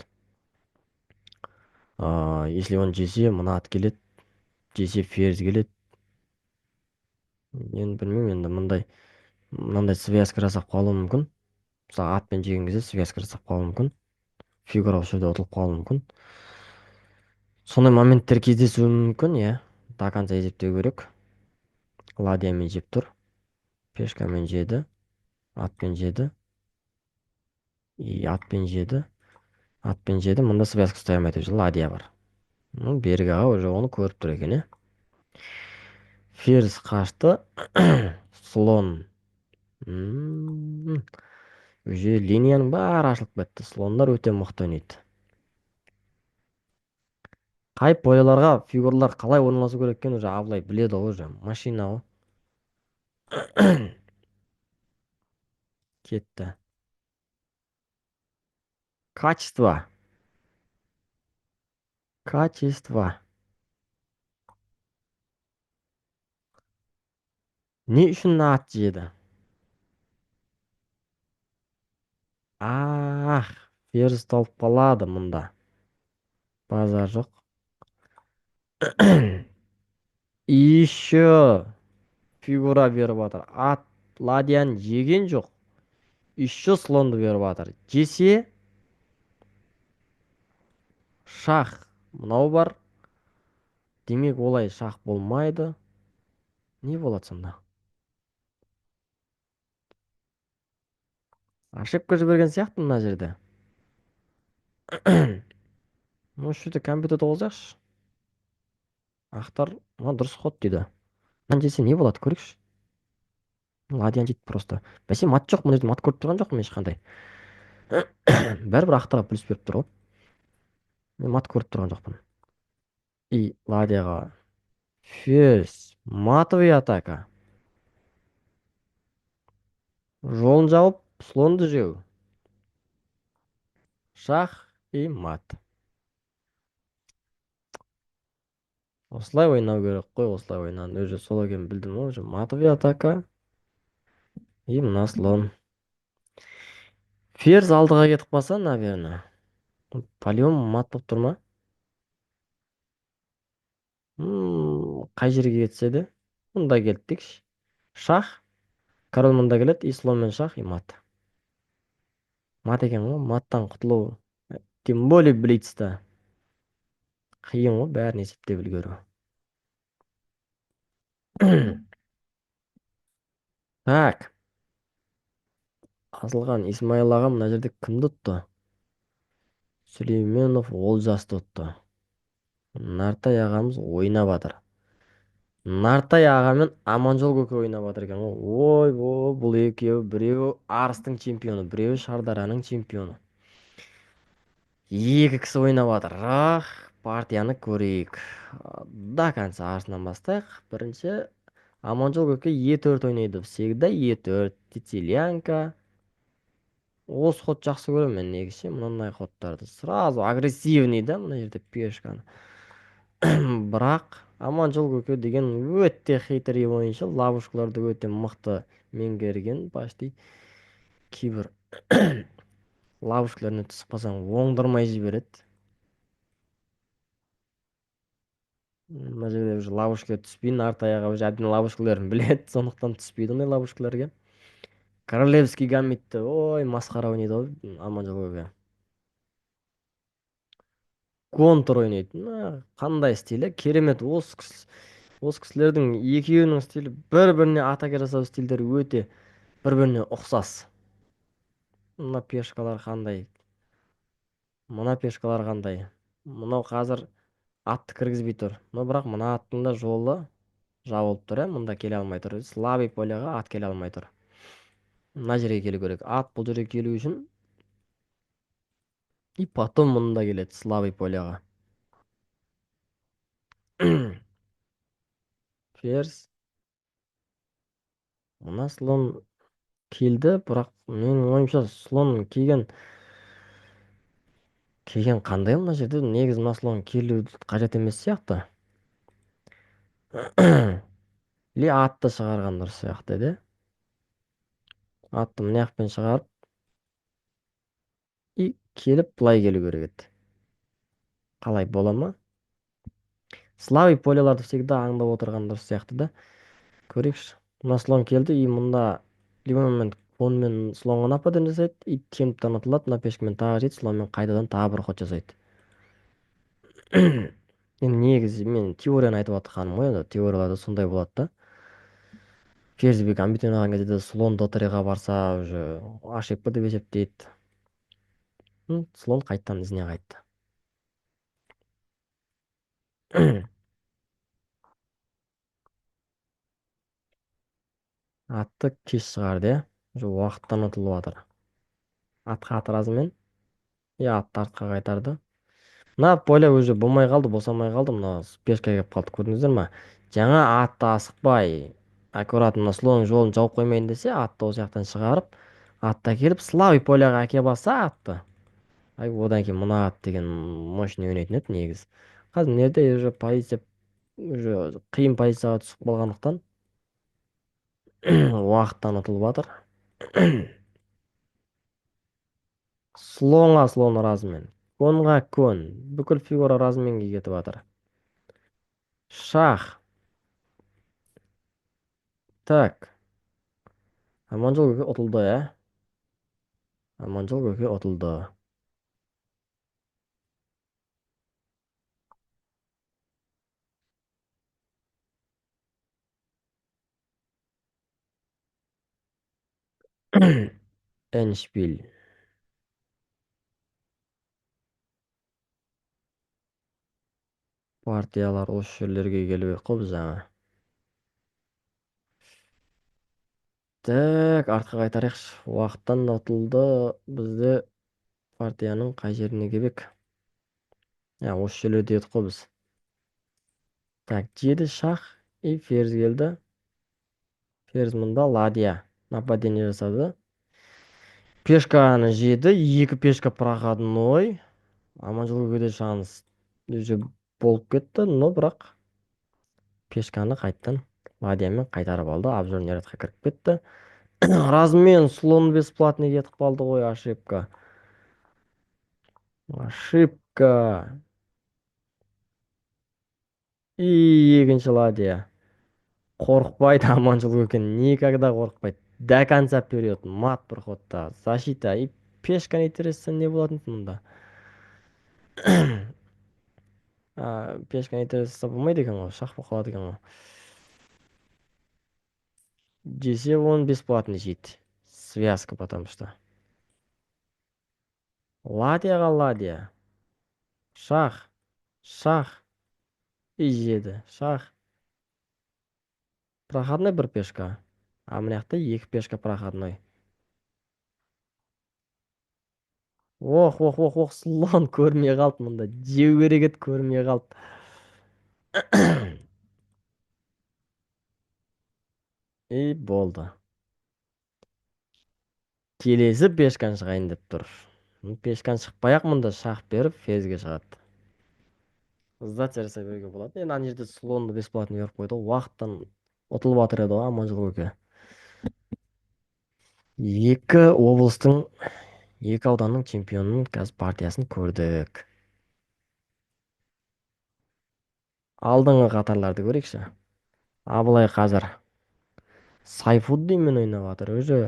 Speaker 1: Если он жесе, мына ат келеді, жесе ферзь келеді. Енді білмеймін, енді мынандай связка жасап қалуы мүмкін. Мысалы, атпен жеген кезде связка жасап қалуы мүмкін. Фигура осы жерде ұтылып қалуы мүмкін. Сондай моменттер кездесуі мүмкін, иә. До конца есептеу керек. Ладьямен жеп тұр. Пешкамен жеді, атпен жеді. И атпен жеді. Атпен жеді. Мында связка ұстай алмайды уже, ладья бар. Ну, Берік аға уже оны көріп тұр екен, е? Ферзь қашты. Слон. Уже линияның бәрі ашылып кетті. Слондар өте мықты ойнайды. Қай поляларға фигуралар қалай орналасу керек екенін уже Абылай біледі ғой, уже машина ғой. Кетті. Качество. Качество. Не үшін ат жеді? Ах, ферзь толып қалады мұнда. Базар жоқ. Еще фигура беріп жатыр. Ат ладьяны жеген жоқ. Еще слонды беріп жатыр. Жесе шах мынау бар. Демек олай шах болмайды. Не болады сонда? Ошибка жіберген сияқты мына жерде. Осы жерде компьютерді қосайықшы. Ақтар, мына дұрыс ход дейді. Мынаны жесе не болады, көрейікші. Ладьяны жейді просто. Бәсе мат жоқ, мына жерде мат көріп тұрған жоқпын ешқандай. Бәрібір ақтарға плюс беріп тұр ғой. Мен мат көріп тұрған жоқпын. И ладьяға ферзь, матовый атака. Жолын жауып, слонды жеу. Шах и мат. Осылай ойнау керек қой, осылай ойнаған. Уже сол екенін білдім ғой, уже матовый атака. И мына слон. Ферзь алдыға кетіп қалса, наверное. По-любому мат болып тұр ма? Қай жерге кетсе де, мұнда келді дейікші. Шах. Король мұнда келеді, и слон мен шах, и мат. Мат екен ғой, маттан құтылу. Тем более блицта. Қиын ғой, бәрін есептеп үлгеру. Так. Асылхан Исмаил аға мына жерде кімді ұтты? Сүлейменов Олжасты ұтты. Нартай ағамыз ойнап жатыр. Нартай аға мен Аманжол көке ойнап жатыр екен ғой. Ой, ой, бұл екеуі, біреуі Арыстың чемпионы, біреуі Шардараның чемпионы. Екі кісі ойнап жатыр. Ах, партияны көрейік. До конца Арысынан бастайық. Бірінші Аманжол көке Е4 ойнайды. Всегда Е4, Сицилианка. Осы ход жақсы көремін мен негізі, мынандай ходтарды. Сразу агрессивный да, мына жерде пешканы. Бірақ Аманжол көке деген өте хитрый ойыншы, ловушкаларды өте мықты меңгерген, почти кейбір ловушкаларына түсіп қалсаң оңдырмай жібереді. Мына жерде уже ловушкаға түспей, Нартай аға уже әбден ловушкаларын біледі, сондықтан түспейді ондай ловушкаларға. Королевский гамбитті, ой, масқара ойнайды ғой Аманжол көке. Контур ойнайды. Мына қандай стилі? Керемет. Осы кісілердің екеуінің стилі бір-біріне атака жасау стильдері өте бір-біріне ұқсас. Мына пешкалар қандай? Мына пешкалар қандай? Мынау қазір атты кіргізбей тұр. Но бірақ мына аттың да жолы жабылып тұр, ә? Мұнда келе алмай тұр. Слабый поляға ат келе алмай тұр. Мына жерге келу керек. Ат бұл жерге келу үшін и потом мұнда келеді слабый поляға. Ферзь. Мына слон келді, бірақ менің ойымша слон келген қандай мына жерде? Негізі мына слон келу қажет емес сияқты. Или атты шығарған дұрыс сияқты еді. Атты мына жақпен шығарып и келіп былай келу керек еді. Қалай бола ма? Слабый поляларды всегда аңдап отырған дұрыс сияқты да. Көрейікші. Мына слон келді и мұнда любой момент конмен слонға нападение жасайды и темптен ұтылады. Мына пешкамен тағы жейді, слонмен қайтадан тағы бір ход жасайды. Енді негізі мен теорияны айтып жатқаным ғой, енді теорияларда сондай болады да. Ферзь гамбит ойнаған кезде де слон д3-ға барса, уже ошибка деп есептейді. Слон қайтадан ізіне қайтты. Атты кеш шығарды, иә. Уже уақыттан ұтылып жатыр. Атқа ат разымен. Иә, атты артқа қайтарды. Мына поле уже болмай қалды, босамай қалды. Мына пешка келіп қалды, көрдіңіздер ма? Жаңа атты асықпай, аккуратно мына слонның жолын жауып қоймайын десе, атты осы жақтан шығарып, атты әкеліп, слабый поляға әке басса атты. Ай, одан кейін мына ат деген мощный ойнайтын еді негізі. Қазір мына жерде уже позиция, уже қиын позицияға түсіп қалғандықтан уақыттан ұтылып жатыр. Слонға слон разымен, конға кон, бүкіл фигура разменге кетіп жатыр. Шах. Так. Аманжол көке ұтылды, ә? Аманжол көке ұтылды. Эншпиль. Партиялар осы жерлерге келіп ек қой біз жаңа. Так, артқа қайтарайықшы. Уақыттан ұтылды. Бізде партияның қай жеріне келіп ек? Ә, осы жерлерде едік қой біз. Так, жеді шах и ферзь келді. Ферзь мұнда ладья нападение жасады. Пешканы жеді, екі пешка проходной. Аманжол көкеде шанс уже болып кетті, но бірақ пешканы қайттан ладьямен қайтарып алды. Обзорный рядқа кіріп кетті. Размен слон бесплатный кетіп қалды ғой, ошибка. Ошибка. И екінші ладья. Қорықпайды Аманжол көке, никогда қорықпайды. До конца вперед, мат бір ходта, защита. И пешканы итересің, не болатын мұнда? Пешканы итерессе болмайды екен ғой, шах болып қалады екен ғой. Жесе он бесплатный жейді. Связка, потому что. Ладьяға ладья. Шах. Шах. И жеді. Шах. Проходной бір пешка. А мына жақта екі пешка проходной. Ох, ох, ох, ох, слон көрмей қалды мұнда. Жеу керек еді, көрмей қалды. И болды. Келесі пешканы шығайын деп тұр. Пешканы шықпай-ақ мұнда шах беріп ферзьге шығады. Сдаться жасай беруге болады. Енді ана жерде слонды бесплатно беріп қойды ғой. Уақыттан ұтылып жатыр еді ғой Аманжол көке. Екі облыстың, екі ауданның чемпионының қазір партиясын көрдік. Алдыңғы қатарларды көрейікші. Абылай қазір Сайфуддинмен ойнап жатыр. Уже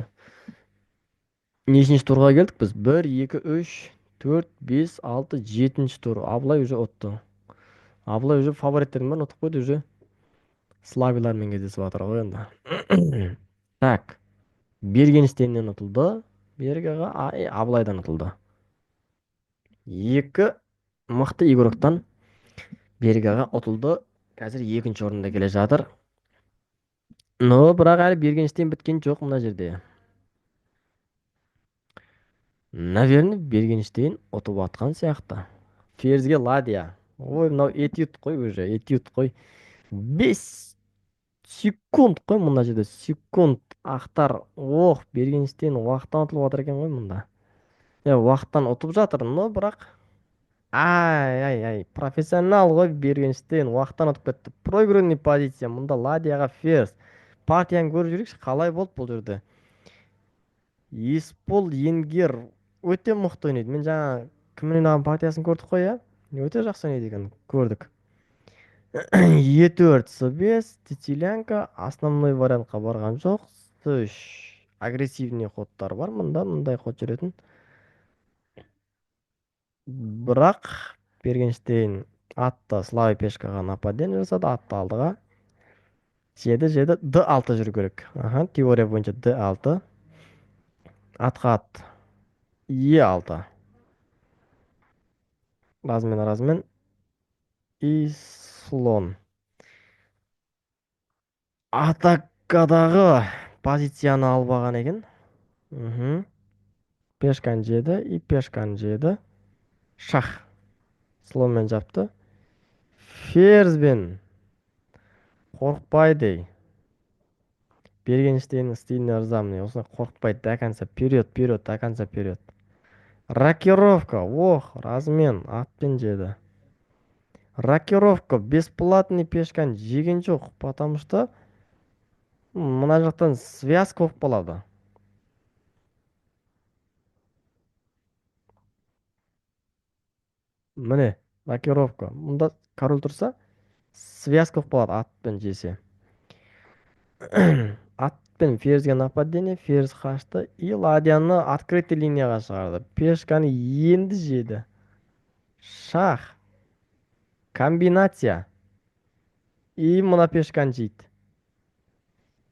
Speaker 1: нешінші турға келдік біз? 1, 2, 3, 4, 5, 6, жетінші тур. Абылай уже ұтты. Абылай уже фавориттердің бәрін ұтып қойды, уже слабилармен кездесіп жатыр ғой енді. Так. Бергенштейннен ұтылды. Берік аға, Абылайдан ұтылды. Екі мықты игроктан Берік аға ұтылды. Қазір екінші орында келе жатыр. Но бірақ әлі Бергенштейн біткен жоқ мына жерде. Наверное, Бергенштейн ұтып атқан сияқты. Ферзьге ладья. Ой, мынау этюд қой уже, этюд қой. 5 секунд қой мына жерде, секунд ақтар. Ох, Бергенштейн уақыттан ұтылып жатыр екен ғой мұнда. Уақыттан ұтып жатыр, но бірақ ай, ай, ай, профессионал ғой Бергенштейн, уақыттан ұтып кетті. Проигранный позиция, мұнда ладьяға ферзь. Партияны көріп жүрейікші, қалай болды бұл жерде. Есбол Енгер өте мықты ойнайды. Мен жаңа кіммен ойнаған партиясын көрдік қой, иә? Өте жақсы ойнайды екен, көрдік. Е төрт, С бес, Тетелянка, основной вариантқа барған жоқ. С үш, агрессивный ходтар бар мында, мындай ход жүретін. Бірақ Бергенштейн атты слабый пешкаға нападение жасады, атты алдыға. Жеді, жеді, Д6 жүру керек. Аха, теория бойынша Д6. Атқа ат. Е6. Размен, размен. И слон. Атакадағы позицияны алып алған екен. Пешканы жеді, и пешканы жеді. Шах. Слонмен жапты. Ферзбен. Қорықпайды. Бергенштейннің стиліне ырзамын. Осылай қорықпайды до конца. Вперед, вперед, до конца вперед. Рокировка. Ох, размен. Атпен жеді. Рокировка. Бесплатный пешканы жеген жоқ. Потому что мына жақтан связка болып қалады. Міне, рокировка. Мұнда король тұрса, связка болып қалады атпен жесе. Атпен ферзьге нападение, ферзь қашты. И ладьяны открытый линияға шығарды. Пешканы енді жеді. Шах. Комбинация. И мына пешканы жейді.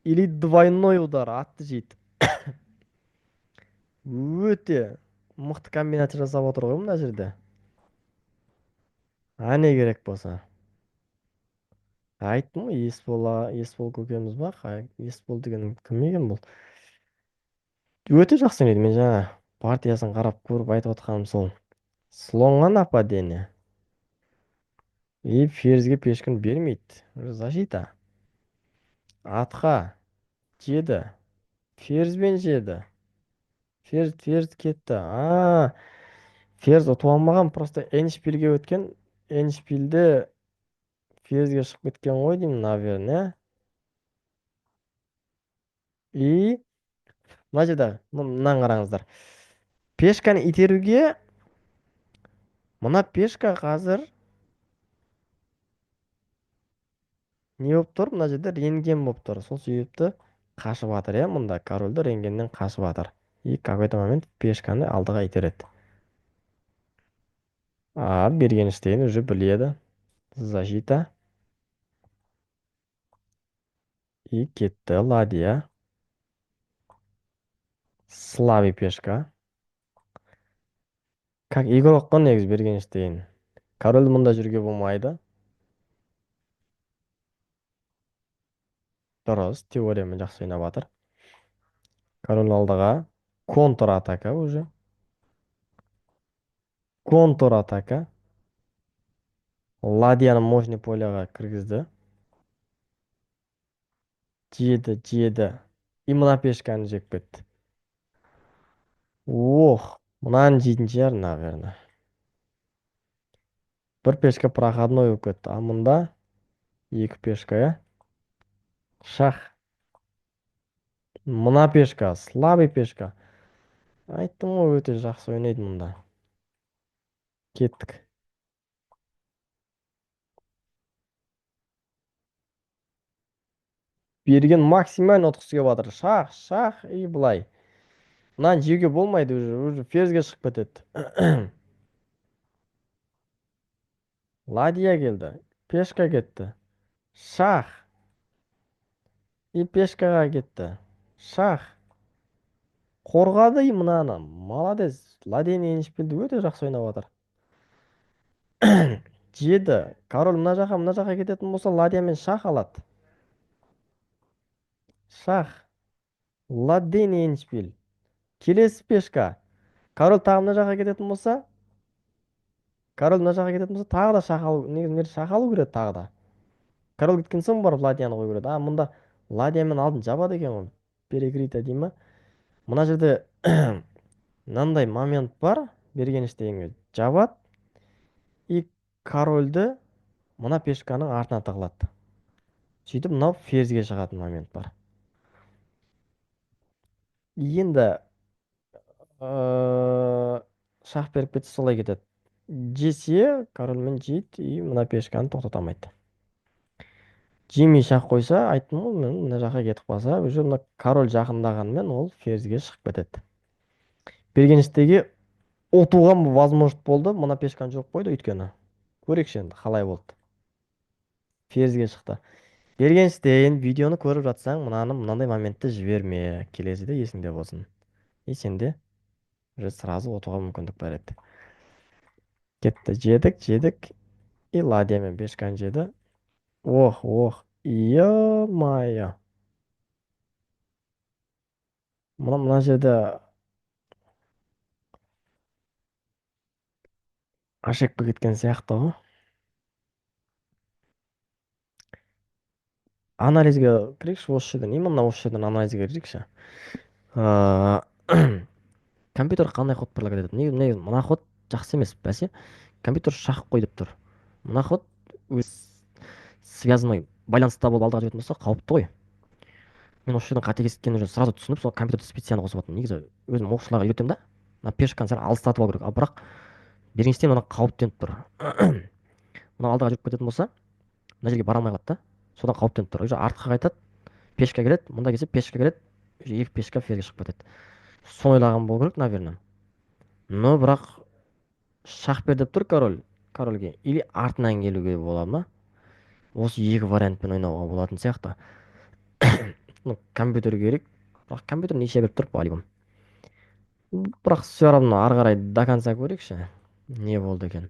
Speaker 1: Или двойной удар, атты жейді. Өте мықты комбинация жасап отыр ғой мына жерде. Әне керек болса. Айттым ғой, Есбол көкеміз ба? Есбол деген кім екен бұл? Өте жақсы ойнайды. Мен жаңа партиясын қарап көріп айтып отқаным сол. Слонға нападение. И ферзьге пешкін бермейді. Защита. Атқа жеді. Ферзьбен жеді. Ферзь, ферзь кетті. А, ферзь ұтып алмаған, просто эндшпильге өткен. Эндшпильде ферзьге шығып кеткен ғой деймін, наверное. И мына жерде мынаны қараңыздар. Пешканы итеруге мына пешка қазір не болып тұр? Мына жерде рентген болып тұр. Сол себепті қашып жатыр, иә, мұнда корольді рентгеннен қашып жатыр. И какой-то момент пешканы алдыға итереді. А, Бергенштейн уже біледі. Защита. И кетті ладья. Слабый пешка. Как игрок қой негізі Бергенштейн. Король мұнда жүруге болмайды. Дұрыс, теориямен жақсы ойнап жатыр. Король алдыға. Контр-атака уже. Контр-атака. Ладьяны мощный поляға кіргізді. Жеді, жеді. И мына пешканы жеп кетті. Ох, мынаны жейтін шығар, наверное. Бір пешка проходной болып кетті. А мұнда екі пешка, иә? Шах. Мына пешка, слабый пешка. Айттым ғой, өте жақсы ойнайды мұнда. Кеттік. Берген максимально ұтқысы келіп жатыр. Шах, шах и былай. Мынаны жеуге болмайды уже, уже ферзьге шығып кетеді. Ладья келді. Пешка кетті. Шах. И пешкаға кетті. Шах. Қорғады и мынаны. Молодец. Ладьяны эндшпильді өте жақсы ойнап жатыр. Жеді. Король мына жаққа, мына жаққа кететін болса, ладьямен шах алады. Шах. Ладейный эндшпиль. Келесі пешка. Король тағы мына жаққа кететін болса, король мына жаққа кететін болса, тағы да шах алу, негізі мына жерде шах алу керек тағы да. Король кеткен соң барып ладьяны қою керек. А, мұнда ладьямен алдын жабады екен ғой. Перекрыто дей ма? Мына жерде мынандай момент бар, Бергенштейнге жабады и корольді мына пешканың артына тығылады. Сөйтіп мынау ферзьге шығатын момент бар. Енді шах беріп кетсе солай кетеді. Жесе корольмен жейді и мына пешканы тоқтата алмайды. Жемей шах қойса, айттым ғой, мен мына жаққа кетіп қалса, уже мына король жақындағанымен ол ферзьге шығып кетеді. Бергенштейнге ұтуға возможность болды, мына пешканы жоқ қойды өйткені. Көрейікші енді қалай болды. Ферзьге шықты. Бергенштейн, видеоны көріп жатсаң, мынаны мынандай моментті жіберме. Келесіде есіңде болсын. И сенде уже сразу ұтуға мүмкіндік бар еді. Кетті, жедік, жедік. И ладья мен пешканы жеді. Ох, ох, ё-моё. Мына жерде ошибка кеткен сияқты ғой. Анализге кірейікші осы жерден, именно осы жерден анализге кірейікші. Компьютер қандай ход предлагать етеді? Негізі мына ход жақсы емес, бәсе. Компьютер шах қой деп тұр. Мына ход өз связанный байланыста болып алдыға жүретін болса қауіпті ғой. Мен осы жерден қате кеткенін уже сразу түсініп, сол компьютерді специально қосып жатырмын. Негізі өзім оқушыларға үйретемін да. Мына пешканы сәл алыстатып алу керек. Ал бірақ Бергенштейн мына қауіптеніп тұр. Мына алдыға жүріп кететін болса, мына жерге бара алмай қалады да. Содан қауіптеніп тұр. Уже артқа қайтады, пешка келеді, мында келсе пешка келеді, уже екі пешка ферге шығып кетеді. Соны ойлаған болу керек, наверное. Но бірақ шах бер деп тұр король, корольге. Или артынан келуге бола ма? Осы екі вариантпен ойнауға болатын сияқты. Компьютер керек. Бірақ компьютер неше беріп тұр, по-любому. Бірақ все равно ары қарай до конца көрейікші. Не болды екен?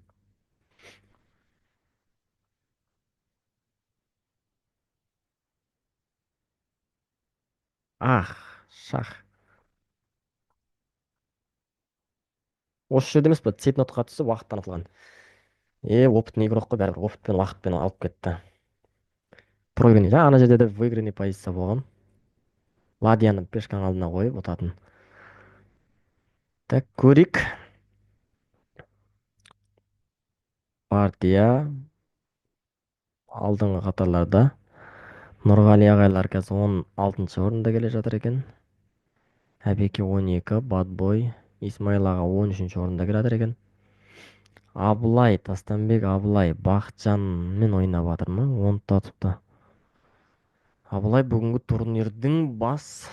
Speaker 1: Ах, шах. Осы жерде емес пе? Цейтнотқа түсіп уақыттан ұтылған. Опытный игрок қой, бәрібір опытпен уақытпен алып кетті. Проигранный, да, ана жерде де выигранный позиция болған. Ладьяны пешканың алдына қойып ұтатын. Так, көрейік. Партия алдыңғы қатарларда. Нұрғали ағайлар қазір он алтыншы орында келе жатыр екен. Әбеке он екі, Бадбой, Исмаил аға он үшінші орында келе жатыр екен. Абылай, Тастанбек Абылай, Бақытжанмен ойнап жатыр ма? Оны татыпты. Абылай бүгінгі турнирдің бас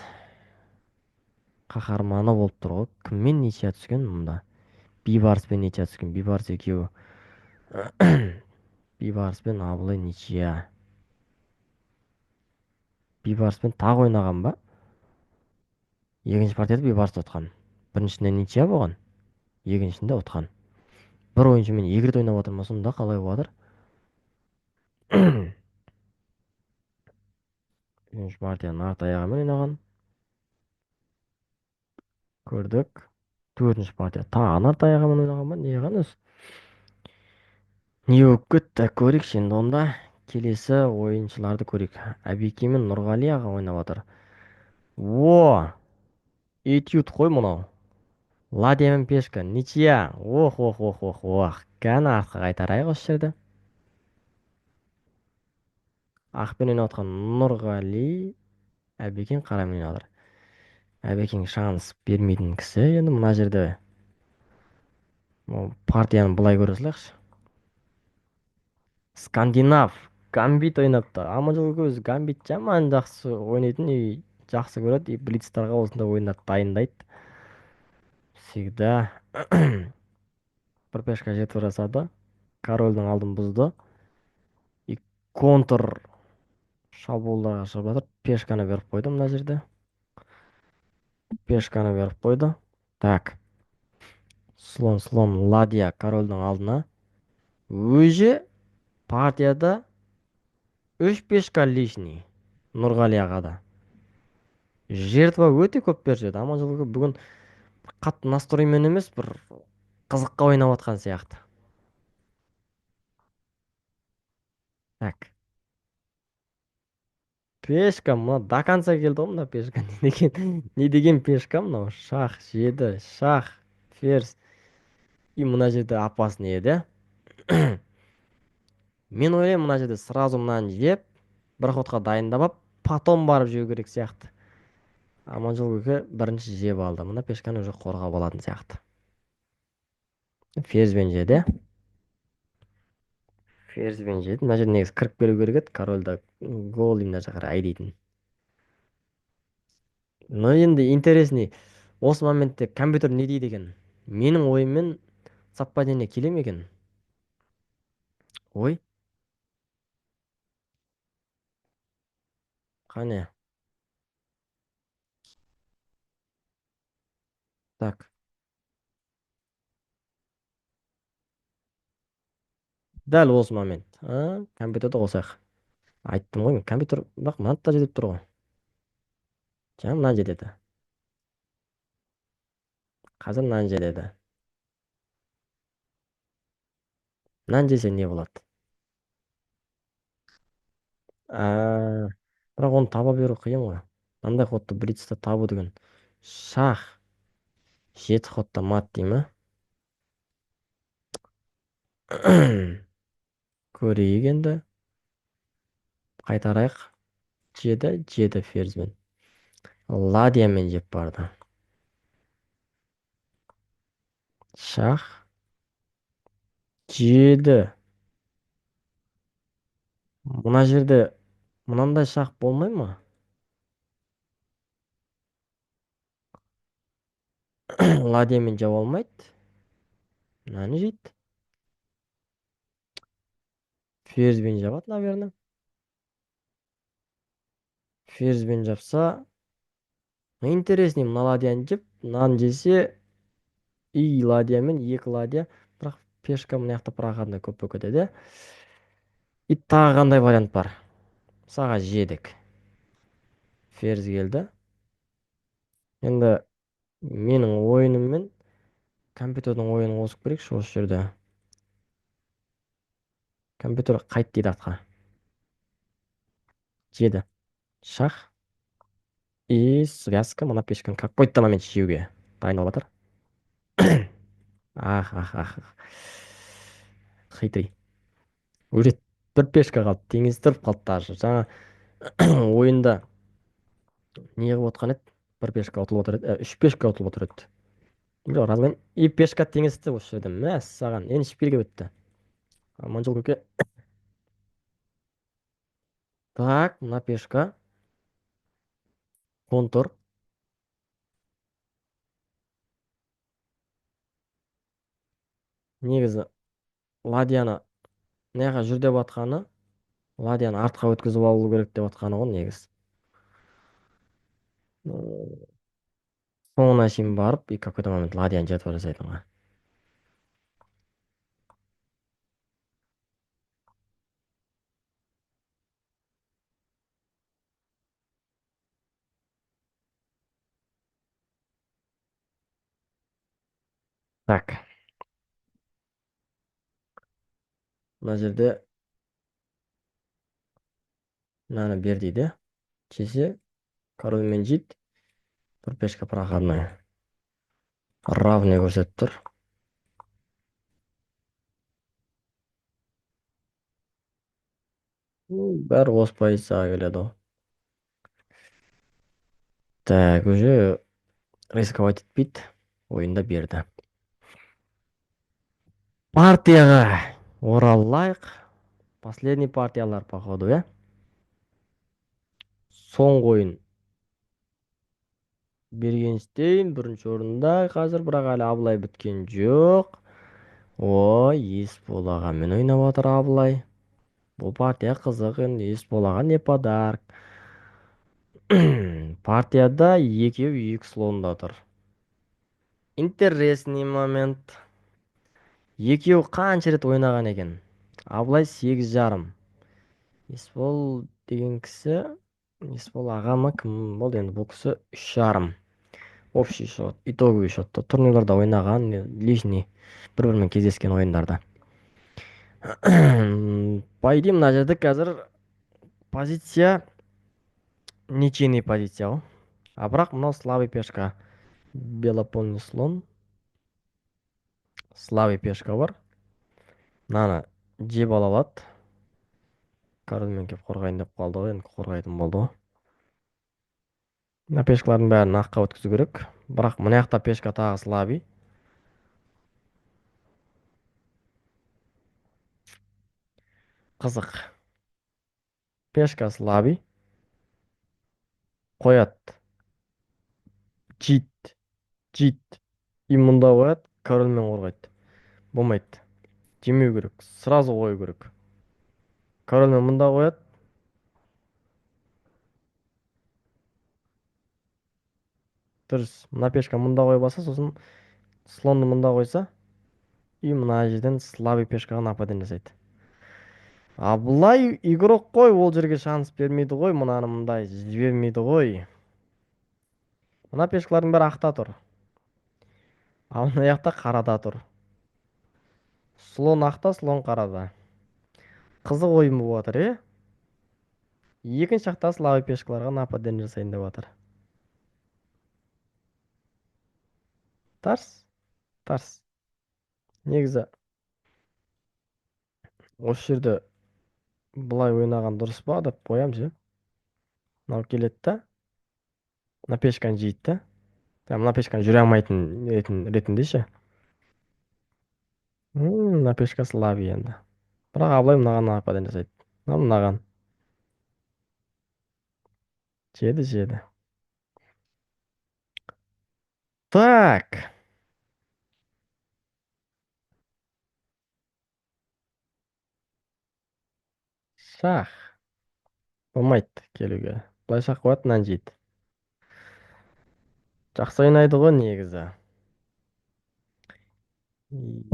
Speaker 1: қаһарманы болып тұр ғой. Кіммен ничья түскен мұнда? Бейбарыспен ничья түскен. Бейбарыс екеуі. Бейбарыспен Абылай ничья. Бейбарыспен тағы ойнаған ба? Екінші партияда Бейбарыс ұтқан. Біріншінде ничья болған, екіншінде ұтқан. Бір ойыншымен екі рет ойнап жатыр ма сонда, қалай болып жатыр? Үшінші партия нарт аяғымен ойнаған. Көрдік. Төртінші партия тағы нарт аяғымен ойнаған ба? Не ғана өзі? Не болып кетті? Көрейікші енді онда. Келесі ойыншыларды көрейік. Әбеке мен Нұрғали аға ойнап жатыр. О! Этюд қой мынау. Ладья мен пешка. Ничья. Ох, ох, ох, ох, ох. Кәні артқа қайтарайық осы жерде. Ақпен ойнап жатқан Нұрғали, Әбекең қарамен ойнап жатыр. Әбекең шанс бермейтін кісі. Енді мына жерде партияны былай көре салайықшы. Скандинав гамбит ойнапты. Аманжол көз гамбит жаман жақсы ойнайтын и жақсы көреді, и блицтарға осындай ойындар дайындайды. Всегда бір пешка жетіп жасады. Корольдің алдын бұзды. И контр шабуылдарға шығып жатыр. Пешканы беріп қойды мына жерде. Пешканы беріп қойды. Так. Слон, слон, ладья корольдің алдына. Өзі партияда үш пешка лишний. Нұрғали ағада. Жертва өте көп беріп жіберді. Аманжол көке бүгін қатты настроймен емес, бір қызыққа ойнап жатқан сияқты. Так. Пешка мына до конца келді ғой мына пешка. Не деген пешка мынау? Шах жеді, шах, ферзь. И мына жерде опасный еді. Мен ойлаймын мына жерде сразу мынаны жеп, бір ходқа дайындап алып, потом барып жеу керек сияқты. Аманжол көке бірінші жеп алды. Мына пешканы уже қорғап алатын сияқты. Ферзьбен жеді. Ферзьбен жеді. Мына жерде негізі кіріп келу керек еді. Корольді голый мына жаққа қарай айдайтын. Но енді интересный. Осы моментте компьютер не дейді екен? Менің ойыммен совпадение келе ме екен? Ой. Қане. Так. Дәл осы момент. А, компьютерді қосайық. Айттым ғой мен, компьютер бірақ мынаны да жетіп тұр ғой. Жаңа мынаны жетеді. Қазір мынаны жетеді. Мынаны жесе не болады? А, бірақ оны таба беру қиын ғой. Мынандай ходты блицте табу деген. Шах. 7 ходта мат дей ме? Көрейік енді. Қайтарайық. Жеді, жеді ферзьмен. Ладьямен жеп барды. Шах. Жеді. Мына жерде мынандай шах болмай ма? Ладьямен жаба алмайды. Мынаны жейді. Ферзьмен жабады, наверное. Ферзьмен жапса, интересней, мына ладьяны жеп, мынаны жесе, и ладьямен екі ладья, бірақ пешка мына жақта проходной көп болып кетеді. И тағы қандай вариант бар? Мысалға жедік. Ферзь келді. Енді менің ойыныммен компьютердің ойынын қосып көрейікші осы жерде. Компьютер қайт дейді атқа. Жеді. Шах. И связка мына пешканы какой-то момент жеуге дайындалып жатыр. Ах, ах, ах, ах. Хитрый. Уже бір пешка қалды, теңестіріп қалды даже. Жаңа ойында не қылып отқан еді? Бір пешка ұтылып отыр еді, үш пешка ұтылып отыр еді. Жоқ, размен. И пешка теңесті осы жерде. Мәссаған, енді шпильге өтті. Аманжол көке. Так, мына пешка. Контур. Негізі ладьяны мына жаққа жүр деп атқаны, ладьяны артқа өткізіп алу керек деп атқаны ғой негізі. Соңына шейін барып, и какой-то момент ладьяны жетіп жасайтын ғой. Так. Мына жерде мынаны бер дейді. Жесе, корольмен жейді. Бір пешка проходной. Равный көрсетіп тұр. Бәрі осы позицияға келеді ғой. Так, уже рисковать етпейді. Ойында берді. Партияға оралайық. Последний партиялар, походу, иә? Соңғы ойын. Бергенштейн бірінші орында қазір, бірақ әлі Абылай біткен жоқ. Ой, Есбол ағамен ойнап отыр Абылай. Бұл партия қызық енді, Есбол аға не подарок. Партияда екеуі екі слонда тұр. Интересный момент. Екеуі қанша рет ойнаған екен? Абылай сегіз жарым. Есбол деген кісі, Есбол аға ма кім болды енді, бұл кісі үш жарым. Общий счет, итоговый счетта. Турнирларда ойнаған, лишний бір-бірімен кездескен ойындарда. По идее, мына жерде қазір позиция ничейный позиция ғой. А бірақ мынау слабый пешка. Белопольный слон. Слабый пешка бар. Мынаны жеп ала алады. Корольмен келіп қорғайын деп қалды ғой, енді қорғайтын болды ғой. Мына пешкалардың бәрін аққа өткізу керек. Бірақ мына жақта пешка тағы слабый. Қызық. Пешка слабый. Қояды. Жейді. Жейді. И мұнда қояды, корольмен қорғайды. Болмайды. Жемеу керек. Сразу қою керек. Корольмен мұнда қояды. Дұрыс. Мына пешка мында қойып алса, сосын слонды мында қойса, и мына жерден слабый пешкаға нападение жасайды. Абылай игрок қой, ол жерге шанс бермейді ғой, мынаны мындай жібермейді ғой. Мына пешкалардың бәрі ақта тұр. Ал мына жақта қарада тұр. Слон ақта, слон қарада. Қызық ойын болып жатыр, е? Екінші жақта слабый пешкаларға нападение жасайын деп жатыр. Тарс, тарс. Негізі осы жерде былай ойнаған дұрыс па деп қоямын ше. Мынау келеді да, мына пешканы жейді да. Мына пешканы жүре алмайтын ретінде ше. Мына пешка слабый енді. Бірақ Абылай мынаған нападение жасайды. Мынау мынаған. Жеді, жеді. Так. Шах. Болмайды келуге. Былай шах қояды, мынаны жейді. Жақсы ойнайды ғой негізі.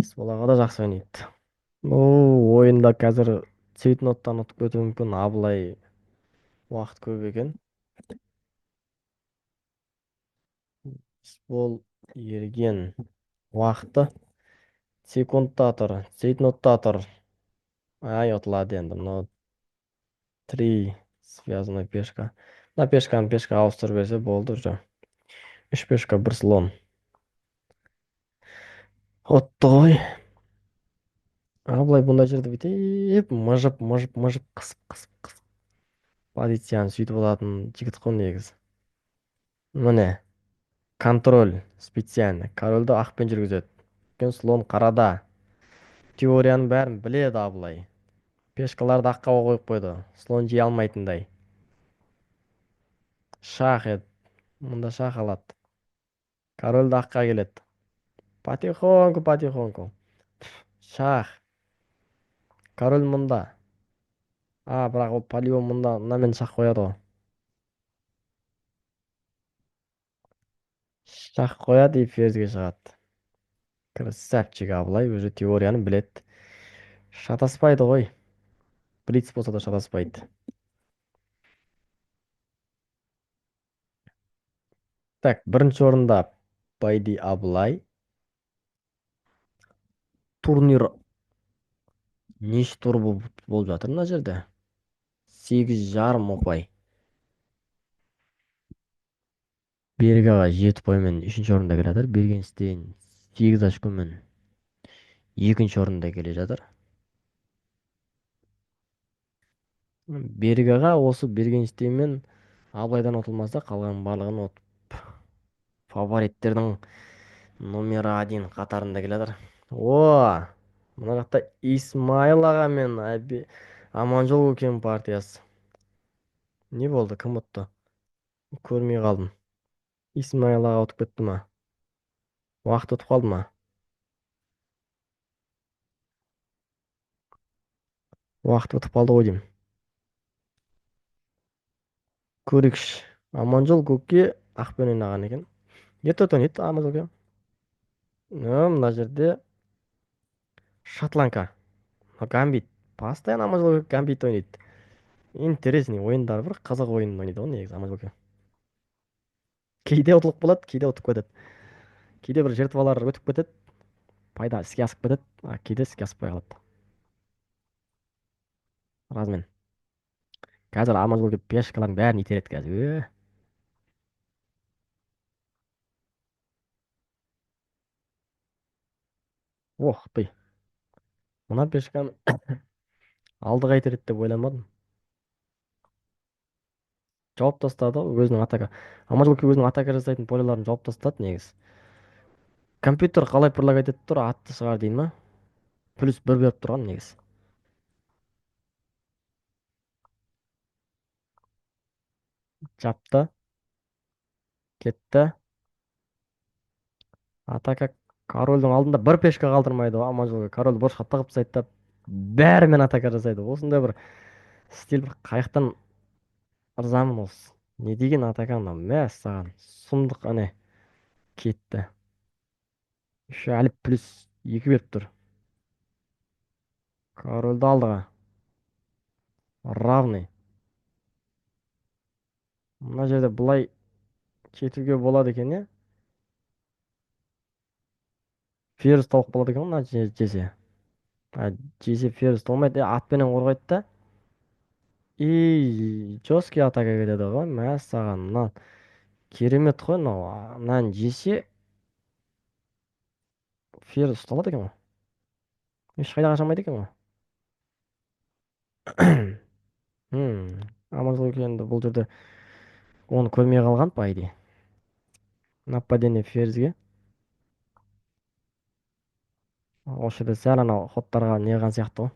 Speaker 1: Есбол аға да жақсы ойнайды. О, ойында қазір цейтноттан ұтып кетуі мүмкін. Абылай уақыт көп екен. Есбол ерген уақыты секундта тұр, цейтнотта тұр. Ай, ұтылады енді. Мынау 3 связанная пешка. Мына пешканы пешка ауыстырып берсе болды уже. 3 пешка, 1 слон. Ұтты ғой. Абылай бұндай жерде бүйтіп мыжып, мыжып, мыжып, қысып, қысып, қысып. Позицияны сөйтіп алатын жігіт қой негізі. Міне. Контроль специально. Корольді ақпен жүргізеді. Өйткені слон қарада. Теорияның бәрін біледі Абылай. Пешкаларды аққа қойып қойды. Слон жей алмайтындай. Шах еді. Мұнда шах алады. Король да аққа келеді. Потихоньку, потихоньку. Шах. Король мұнда. А, бірақ ол полигон мұнда, мынамен шах қояды ғой. Шах қояды и ферзьге шығады. Красавчик Абылай уже теорияны біледі. Шатаспайды ғой. Блиц болса да шатаспайды. Так, бірінші орында Байди Абылай. Турнир неше тур болып жатыр мына жерде? Сегіз жарым ұпай. Берік аға 7 ұпаймен үшінші орында келе жатыр. Бергенстен 8 очкомен екінші орында келе жатыр. Берік аға осы Бергенстенмен Абылайдан ұтылмаса, қалған барлығын ұтып фавориттердің номері 1 қатарында келе жатыр. О, мына жақта Исмаил аға мен Аманжол көкем партиясы. Не болды, кім ұтты? Көрмей қалдым. Исмаил аға ұтып кетті ма? Уақыт ұтып қалды ма? Уақыт ұтып қалды ғой деймін. Көрейікші. Аманжол көке ақпен ойнаған екен. Ерте ойнайды Аманжол көке. Мына жерде шотландка. Гамбит. Постоянно Аманжол көке гамбит ойнайды. Интересный ойындар бір қызық ойын ойнайды ғой негізі Аманжол көке. Кейде ұтылып қалады, кейде ұтып кетеді. Кейде бір жертвалар өтіп кетеді, пайда іске асып кетеді, а кейде іске аспай қалады. Размен. Қазір Аманжол көке пешкалардың бәрін итереді қазір. Ох ты. Мына пешканы алдыға итереді деп ойламадым. Жауап тастады өзінің атака. Аманжол көке өзінің атака жасайтын поляларын жауап тастады негізі. Компьютер қалай предлагать етіп тұр, атты шығар дейін ма? Плюс 1 беріп тұрған негізі. Жапты. Кетті. Атака корольдің алдында бір пешка қалдырмайды ғой Аманжол көке. Король бұрышқа тығып тастайды да бәрімен атака жасайды. Осындай бір стиль бір қаяқтан ырзамын осы. Не деген атака мынау, мәссаған, сұмдық әне. Кетті. Еще әлі плюс 2 беріп тұр. Корольді алдыға. Равный. Мына жерде былай кетуге болады екен, иә? Ферзь тауып қалады екен ғой, мына жесе. А, жесе ферзь толмайды. Атпенен қорғайды да. И жесткий атака кетеді ғой. Мәссаған, мына керемет қой мынау. Мынаны жесе ферзь ұсталады екен ғой. Ешқайда қаша алмайды екен ғой. Аманжол енді бұл жерде оны көрмей қалған, по идее. Нападение ферзьге. Осы жерде сәл анау ходтарға не қылған сияқты ғой.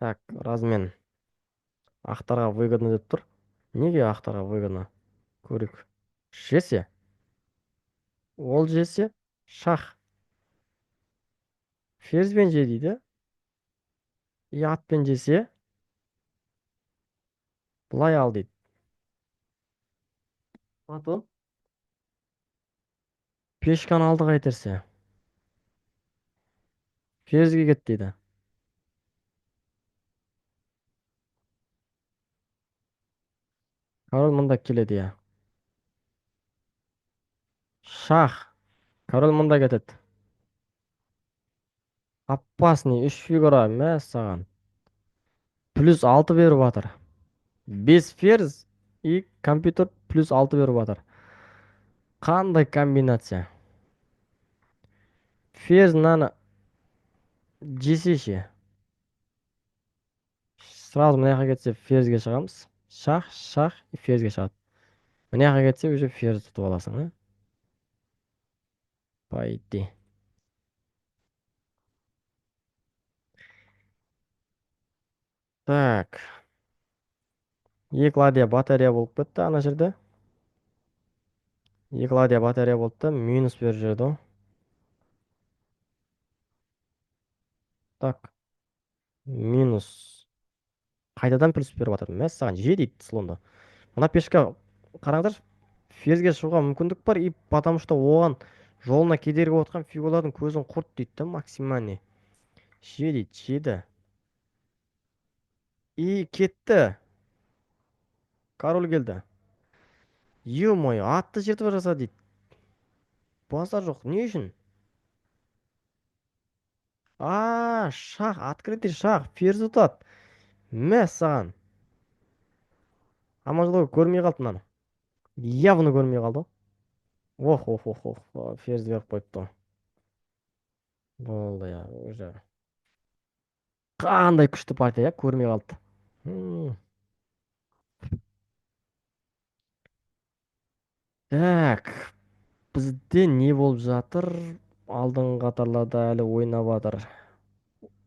Speaker 1: Так, размен. Ақтарға выгодно деп тұр. Неге ақтарға выгодно? Көрейік. Жесе. Ол жесе, шах. Ферзьбен же дейді. И атпен жесе, былай ал дейді. Потом пешканы алдыға итерсе. Ферзьге кет дейді. Король мында келеді, иә. Шах. Король мында кетеді. Опасный үш фигура, мәссаған. Плюс 6 беріп жатыр. 5 ферзь и компьютер плюс 6 беріп жатыр. Қандай комбинация? Ферзь мынаны жесе ше. Сразу мына жаққа кетсе ферзьге шығамыз. Шах, шах, ферзьге шығады. Мына жаққа кетсе уже ферзь тұтып аласың, ә? По идее. Так. Екі ладья батарея болып кетті ана жерде. Екі ладья батарея болды да, минус беріп жіберді ғой. Так. Минус. Қайтадан плюс беріп жатыр. Мәссаған, же дейді слонды. Мына пешка қараңдаршы, ферзьге шығуға мүмкіндік бар, и потому что оған жолына кедергі болып жатқан фигуралардың көзін құрт дейді да, максимальный. Же дейді, жеді. И кетті. Король келді. Ё-моё, атты жертва жаса дейді. Базар жоқ, не үшін? А, шах, открытый шах, ферзь ұтады. Мәссаған. Аманжол көрмей қалды мынаны. Явно көрмей қалды. Ох, ох, ох, ох, ферзь беріп қойыпты. Болды, я, уже. Қандай күшті партия, я, көрмей қалды. Так, бізде не болып жатыр? Алдыңғы қатарларда әлі ойнап жатыр.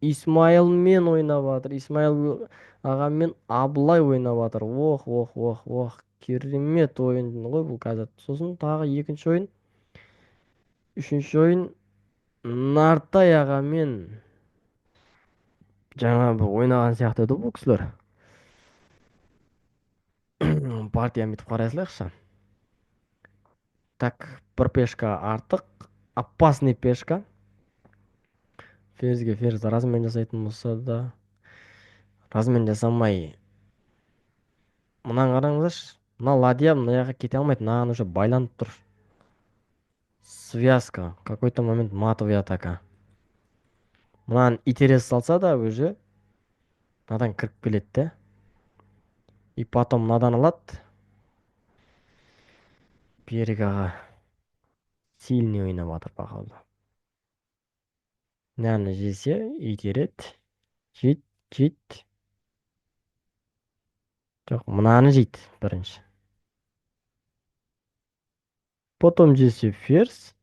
Speaker 1: Исмаилмен ойнап жатыр. Исмаил ағамен Абылай ойнап жатыр. Ох, ох, ох, ох. Керемет ойын ғой бұл қазір. Сосын тағы екінші ойын. Үшінші ойын Нартай ағамен жаңа бір ойнаған сияқты еді бұл кісілер. Партияны бүйтіп қарай салайықшы. Так, бір пешка артық. Опасный пешка. Ферзьге ферзь размен жасайтын болса да, размен жасамай. Мынаны қараңыздаршы. Мына ладья мына жаққа кете алмайды. Мынаған уже байланып тұр. Связка. Какой-то момент матовый атака. Мынаны итере салса да уже мынадан кіріп келеді де. И потом мынадан алады. Берік аға сильный ойнап жатыр походу. Мынаны жесе итереді. Жейді, жейді. Жоқ, мынаны жейді бірінші. Потом жесе ферзь.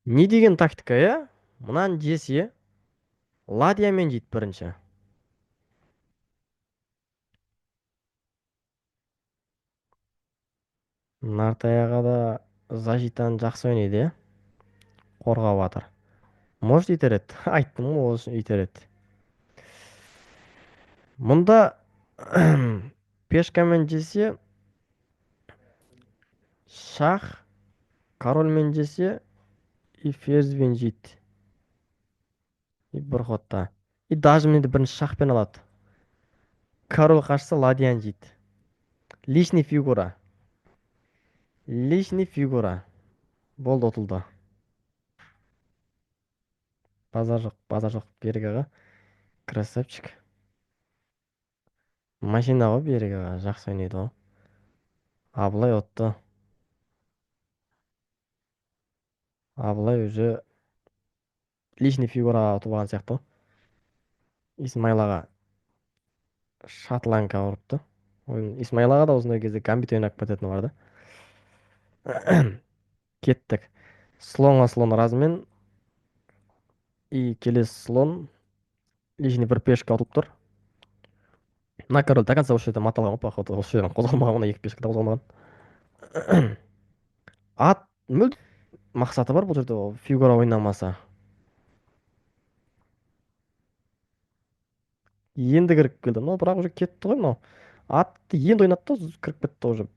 Speaker 1: Не деген тактика, иә? Мынаны жесе ладьямен жейді бірінші. Нартай аға да защитаны жақсы ойнайды, иә? Қорғап жатыр. Может итереді. Айттым ғой, ол үшін итереді. Мұнда пешкамен жесе Шах корольмен жесе и ферзьбен жейді. И бір ходта. И даже міне бірінші шахпен алады. Король қашса, ладьяны жейді. Лишний фигура. Лишний фигура. Болды, ұтылды. Базар жоқ, базар жоқ. Берік аға. Красавчик. Машина ғой Берік аға, жақсы ойнайды ғой. Абылай ұтты. Абылай уже лишний фигураға ұтып алған сияқты ғой. Исмаил аға шотландка ұрыпты. Исмаил аға да осындай кезде гамбит ойнап кететіні бар да. Кеттік. Слонға слон размен. И келесі слон лишний бір пешка ұтылып тұр. Мына король до конца осы жерде маталған ғой, походу. Осы жерден қозғалмаған, мына екі пешка да қозғалмаған. Ат мүлде мақсаты бар бұл жерде, ол фигура ойнамаса. Енді кіріп келді. Но бірақ уже кетті ғой мынау. Атты енді ойнатты, кіріп кетті уже.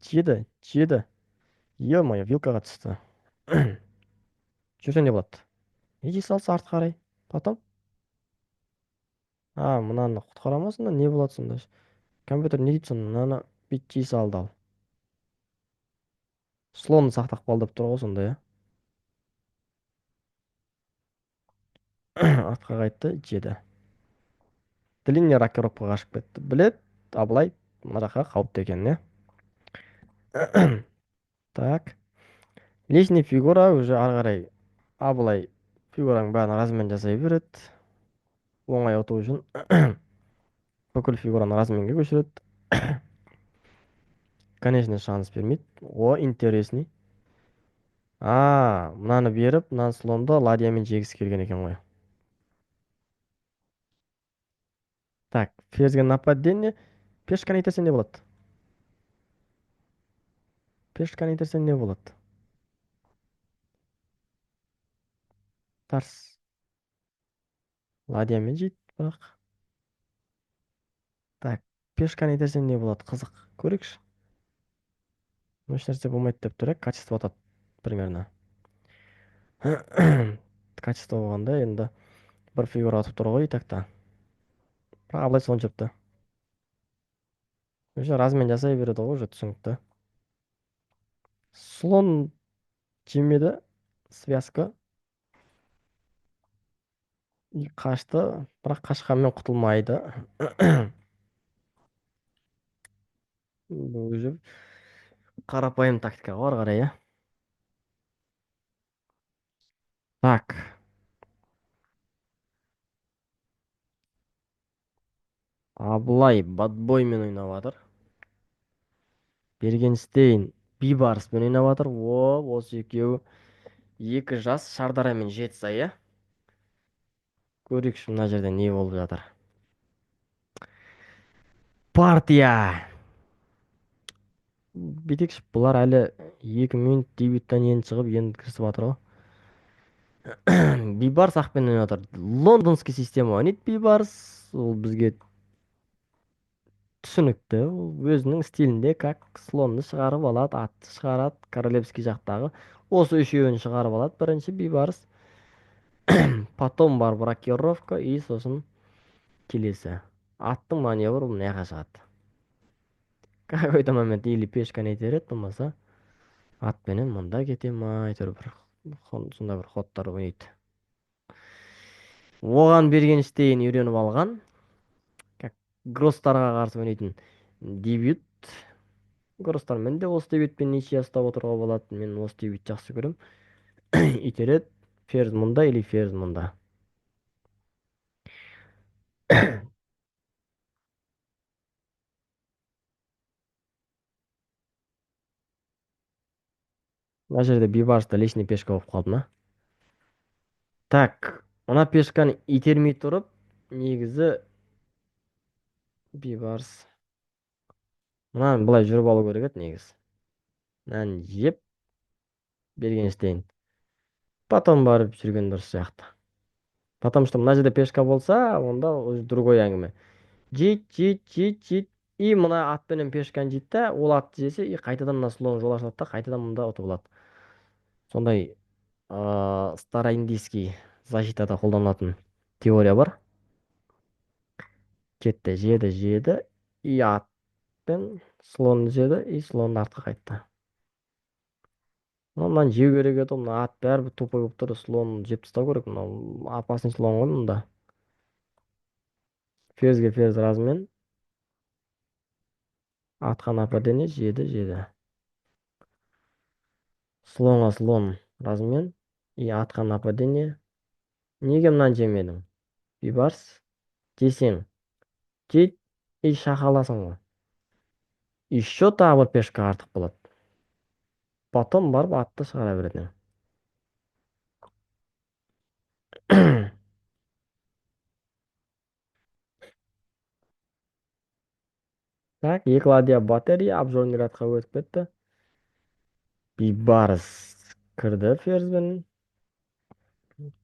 Speaker 1: Жеді, жеді. Е-мое, вилкаға түсті. Жүрсе не болады? Не жей салса артқа қарай. Потом? А, мынаны құтқара ма сонда? Не болады сонда? Компьютер не дейді сонда? Мынаны бүйтіп жей салды ал. Слонын сақтап қал деп тұр ғой сонда, иә? Артқа қайтты, жеді. Длинный рокировкаға қашып кетті. Білет, Абылай мына жаққа қауіпті екен, иә? Так. Лишний фигура уже ары қарай Абылай фигураның бәрін размен жасай береді. Оңай ұту үшін бүкіл фигураны разменге көшіреді. Конечно, шанс бермейді. О, интересный. А, мынаны беріп, мынаны слонды ладьямен жегісі келген екен ғой. Так, ферзьге нападение. Пешканы итерсе не болады? Пешканы итерсе не болады? Тарс. Ладьямен жейді, бірақ. Так, пешканы итерсе не болады? Қызық. Көрейікші. Еш нәрсе болмайды деп тұр, качество атады примерно. Качество болғанда енді бір фигура атып тұр ғой, так та. Бірақ Абылай слон жепті. Уже размен жасай береді ғой, уже түсінікті. Слон жемеді, связка. И қашты, бірақ қашқанмен құтылмайды. Бұл уже қарапайым тактика ғой ары қарай, иә? Так. Абылай бадбоймен ойнап жатыр. Бергенштейн Бейбарыспен ойнап жатыр. О, осы екеуі екі жас Шардара мен Жетісай, иә? Көрейікші мына жерде не болып жатыр. Партия. Бүйтейікші, бұлар әлі 2 минут дебюттан енді шығып, енді кірісіп жатыр ғой. Бейбарыс ақпен ойнап жатыр. Лондонский система ойнайды Бейбарыс. Ол бізге түсінікті. Ол өзінің стилінде как слонны шығарып алады, атты шығарады, королевский жақтағы осы үшеуін шығарып алады бірінші Бейбарыс. Потом барып рокировка и сосын келесі. Аттың маневрі бұл мына жаққа шығады. Какой-то момент или пешканы итереді, болмаса атпенен мұнда кете ма, әйтеуір бір сондай бір ходтар ойнайды. Оған Бергенштейн үйреніп алған, как гросстарға қарсы ойнайтын дебют. Гросстармен де осы дебютпен ничья ұстап отыруға болады. Мен осы дебют жақсы көремін. Итереді. Ферзь мұнда или ферзь мұнда. Мына жерде Бейбарыста лишний пешка болып қалды ма? Так, мына пешканы итермей тұрып, негізі Бейбарыс мынаны былай жүріп алу керек еді негізі. Мынаны жеп Бергенштейн. Потом барып жүрген дұрыс сияқты. Потому что мына жерде пешка болса, онда уже другой әңгіме. Жейт, жейт, жейт, жейт И мына атпенен пешканы жейді да, ол атты жесе, и қайтадан мына слон жол ашылады да, қайтадан мында ұтып алады. Сондай староиндийский защитада қолданылатын теория бар. Кетті, жеді, жеді, и атпен слонды жеді, и слонды артқа қайтты. Мынаны жеу керек еді, мына ат бәрібір тупой болып тұр, слон жеп тастау керек, мынау опасный слон ғой мында. Ферзьге ферзь размен. Атқа нападение, жеді, жеді. Слонға слон размен. И атқа нападение. Неге мынаны жемедің? Бейбарыс. Жесең, жейді, и шах аласың ғой. Еще тағы бір пешка артық болады. Потом барып атты шығара беретін. Так, екі ладья батарея обзорный рядқа өтіп кетті. Бейбарыс кірді ферзьбен.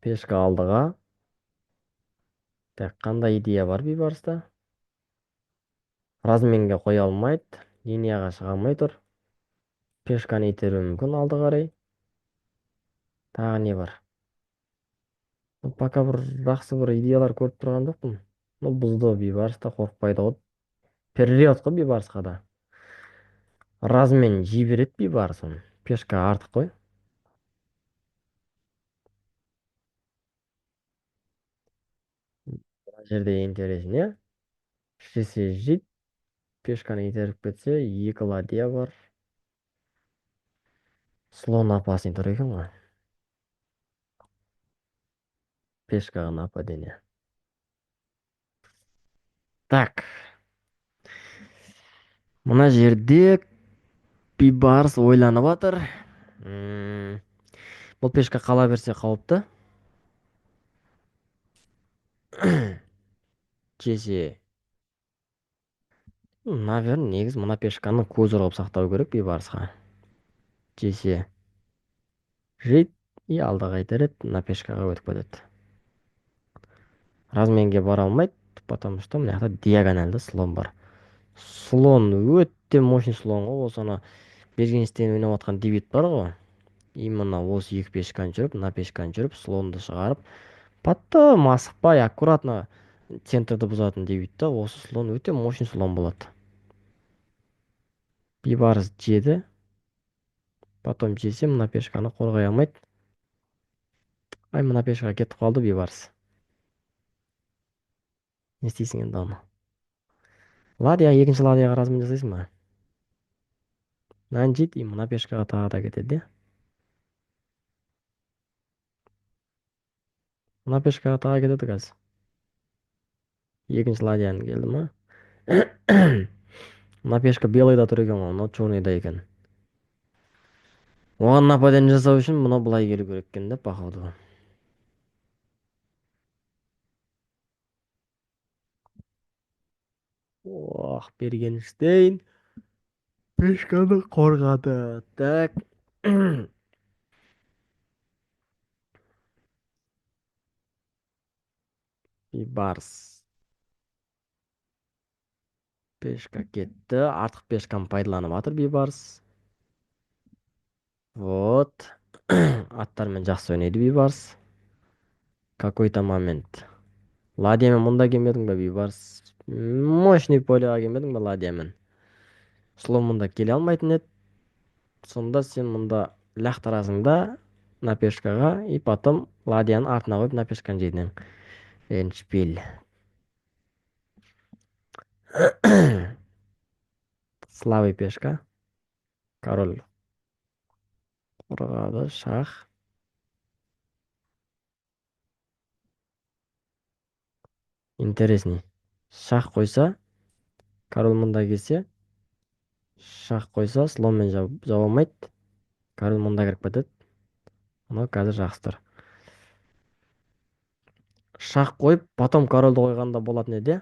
Speaker 1: Пешка алдыға. Так, қандай идея бар Бейбарыста? Разменге қоя алмайды, линияға шыға алмай тұр. Пешканы итеруі мүмкін алды қарай. Тағы не бар? Пока бір жақсы бір идеялар көріп тұрған жоқпын. Бұзды Бейбарыс та қорықпайды ғой. Переред қой Бейбарысқа да. Размен жей береді Бейбарыс оны. Пешка артық қой. Мына жерде интересно, иә? Жесе жейді. Пешканы итеріп кетсе, екі ладья бар. Слон опасный тұр екен ғой. Пешкаға нападение. Так. Мына жерде Бейбарыс ойланып жатыр. Бұл пешка қала берсе қауіпті. Жесе. Наверное, негізі мына пешканы көз ұрып сақтау керек Бейбарысқа. Жесе. Жейді, и алдыға итереді, мына пешкаға өтіп кетеді. Разменге бара алмайды, потому что мына жақта диагональды слон бар. Слон өте мощный слон ғой, осы ана Бергенштейн ойнап жатқан дебют бар ғой. Именно осы екі пешканы жүріп, мына пешканы жүріп, слонды шығарып, потом асықпай, аккуратно центрді бұзатын дебютта осы слон өте мощный слон болады. Бейбарыс жеді. Потом жесе, мына пешканы қорғай алмайды. Ай, мына пешка кетіп қалды Бейбарыс. Не істейсің енді оны? Ладья, екінші ладьяға размен жасайсың ба? Мынаны жейді, и мына пешкаға тағы да кетеді, де? Мына пешкаға тағы кетеді қазір. Екінші ладьяны келді ма? Мына пешка белыйда тұр екен ғой, мынау черныйда екен. Оған нападение жасау үшін мынау былай келу керек екен да, походу. Ох, Бергенштейн пешканы қорғады. Так. Бейбарыс. Пешка кетті. Артық пешканы пайдаланып жатыр Бейбарыс. Вот. Аттармен жақсы ойнайды Бейбарыс. Какой-то момент. Ладьямен мұнда келмедің бе, Бейбарыс? Мощный поляға келмедің бе ладьямен? Слон мұнда келе алмайтын еді. Сонда сен мұнда лақтырасың да на пешкаға, и потом ладьяны артына қойып на пешканы жедің. Эндшпиль. Слабый пешка. Король қорғады, шах. Интересный. Шах қойса, король мұнда келсе, шах қойса, слонмен жаба алмайды. Король мұнда кіріп кетеді. Мынау қазір жақсы тұр. Шах қойып, потом корольді қойғанда болатын еді.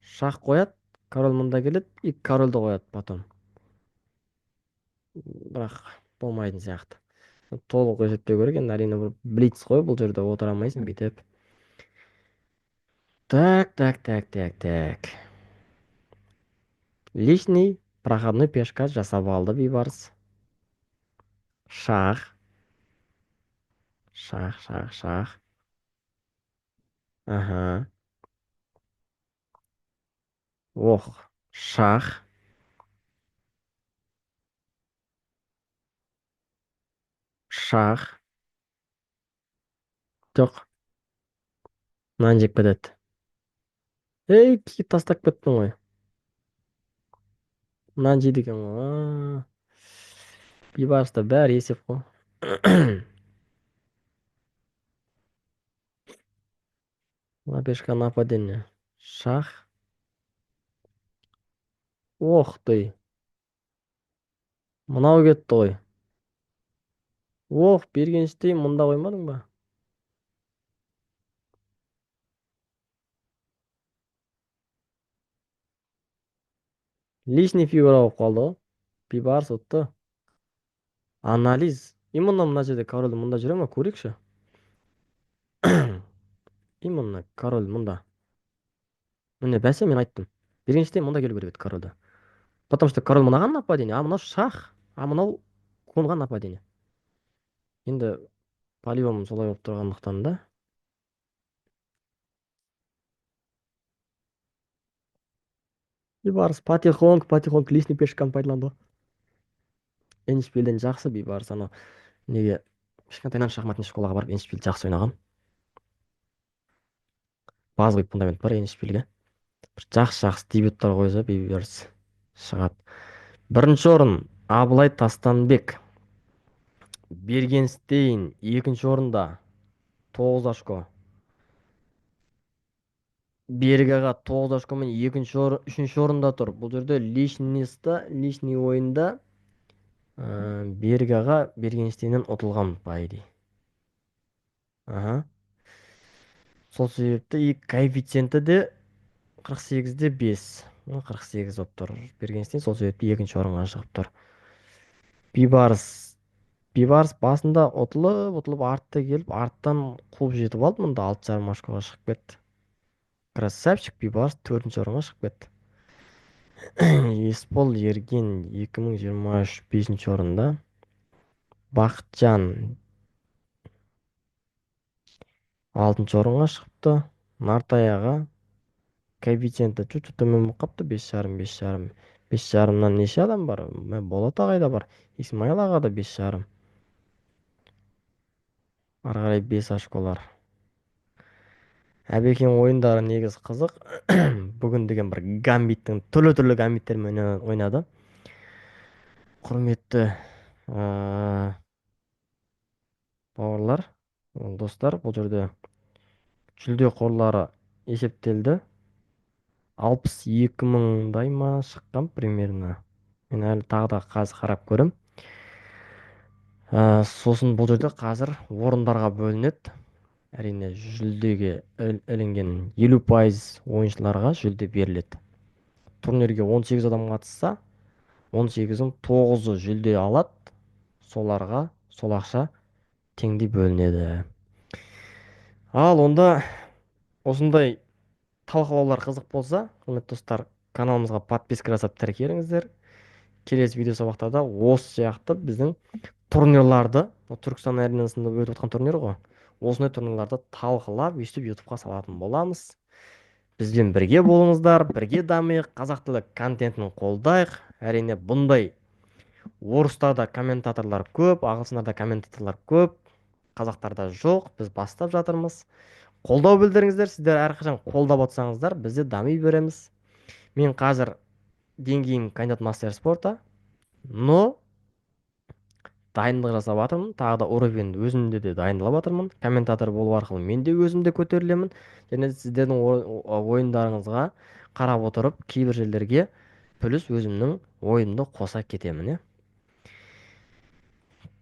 Speaker 1: Шах қояды, король мұнда келеді, и корольді қояды потом. Бірақ болмайтын сияқты. Толық есептеу керек енді, әрине бір блиц қой, бұл жерде отыра алмайсың бүйтіп. Так, так, так, так, так. Лишний проходной пешка жасап алды Бейбарыс. Шах. Шах, шах, шах. Аха. Ох, шах. Шах. Жоқ. Мынаны жеп кетеді. Ей, тастап кеттің ғой. Мынаны жейді екен ғой. Бейбарыста бәрі есеп қой. Мына пешка нападение. Шах. Ох ты. Мынау кетті ғой. Ох, Бергенштейн мұнда қоймадың ба? Лишний фигура болып қалды ғой. Бейбарыс ұтты. Анализ. Именно мына жерде король мұнда жүре ма? Көрейікші. Именно король мұнда. Міне бәсе мен айттым. Бергенштейн мұнда келу керек еді корольді. Потому что король мынаған нападение, а мынау шах, а мынау конға нападение. Енді по-любому солай болып тұрғандықтан да. Бейбарыс потихоньку, потихоньку лишний пешканы пайдаланды ғой. Эндшпильден жақсы Бейбарыс анау неге кішкентайынан шахматный школаға барып эндшпиль жақсы ойнаған. Базовый фундамент бар эндшпильге. Бір жақсы-жақсы дебюттар қойса Бейбарыс шығады. Бірінші орын Абылай Тастанбек. Бергенштейн екінші орында 9 очко. Берік аға 9 очкомен екінші орын, үшінші орында тұр. Бұл жерде лишний ойында, Берік аға Бергенштейннен ұтылған по идее. Аха. Сол себепті и коэффициенті де қырық сегізде бес. Қырық сегіз болып тұр. Бергенштейн сол себепті екінші орынға шығып тұр. Бейбарыс басында ұтылып, ұтылып артта келіп, арттан қуып жетіп алды. Мұнда алты жарым очкоға шығып кетті. Красавчик Бейбарыс төртінші орынға шығып кетті. Есбол Ерген екі мың жиырма үш бесінші орында. Бақытжан алтыншы орынға шығыпты. Нартай аға коэффициенті чуть-чуть төмен болып қапты. Бес жарым, бес жарым. Бес жарымнан неше адам бар? Болат ағай да бар. Исмаил аға да бес жарым. Ары қарай 5 очколар. Әбекең ойындары негізі қызық. Бүгін деген бір гамбиттің түрлі-түрлі гамбиттермен ойнады. Құрметті, бауырлар, достар, бұл жерде жүлде қорлары есептелді. Алпыс екі мыңдай ма шыққан примерно. Мен әлі тағы да қазір қарап көрем. Сосын бұл жерде қазір орындарға бөлінеді. Әрине, жүлдеге ілінген елу пайыз ойыншыларға жүлде беріледі. Турнирге он сегіз адам қатысса, он сегіздің тоғызы жүлде алады, соларға сол ақша теңдей бөлінеді. Ал онда осындай талқылаулар қызық болса, құрметті достар, каналымызға подписка жасап тіркеліңіздер. Келесі видео сабақтарда осы сияқты біздің турнирларды, Түркістан аренасында өтіп жатқан турнир ғой, осындай турнирларды талқылап, өйстіп ютубқа салатын боламыз. Бізбен бірге болыңыздар, бірге дамиық, қазақ тілі контентін қолдайық. Әрине, бұндай орыстарда комментаторлар көп, ағылшындарда комментаторлар көп, қазақтарда жоқ, біз бастап жатырмыз. Қолдау білдіріңіздер, сіздер әрқашан қолдап отырсаңыздар, біз де дами береміз. Мен қазір деңгейім кандидат мастер спорта, но дайындық жасап жатырмын, тағы да уровень өзімде де дайындалып жатырмын. Комментатор болу арқылы мен де өзім де көтерілемін. Және сіздердің ойындарыңызға қарап отырып, кейбір жерлерге плюс өзімнің ойымды қоса кетемін, иә.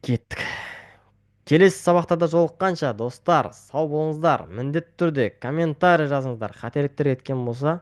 Speaker 1: Кеттік. Келесі сабақтарда жолыққанша, достар, сау болыңыздар. Міндетті түрде комментарий жазыңыздар. Қателіктер кеткен болса,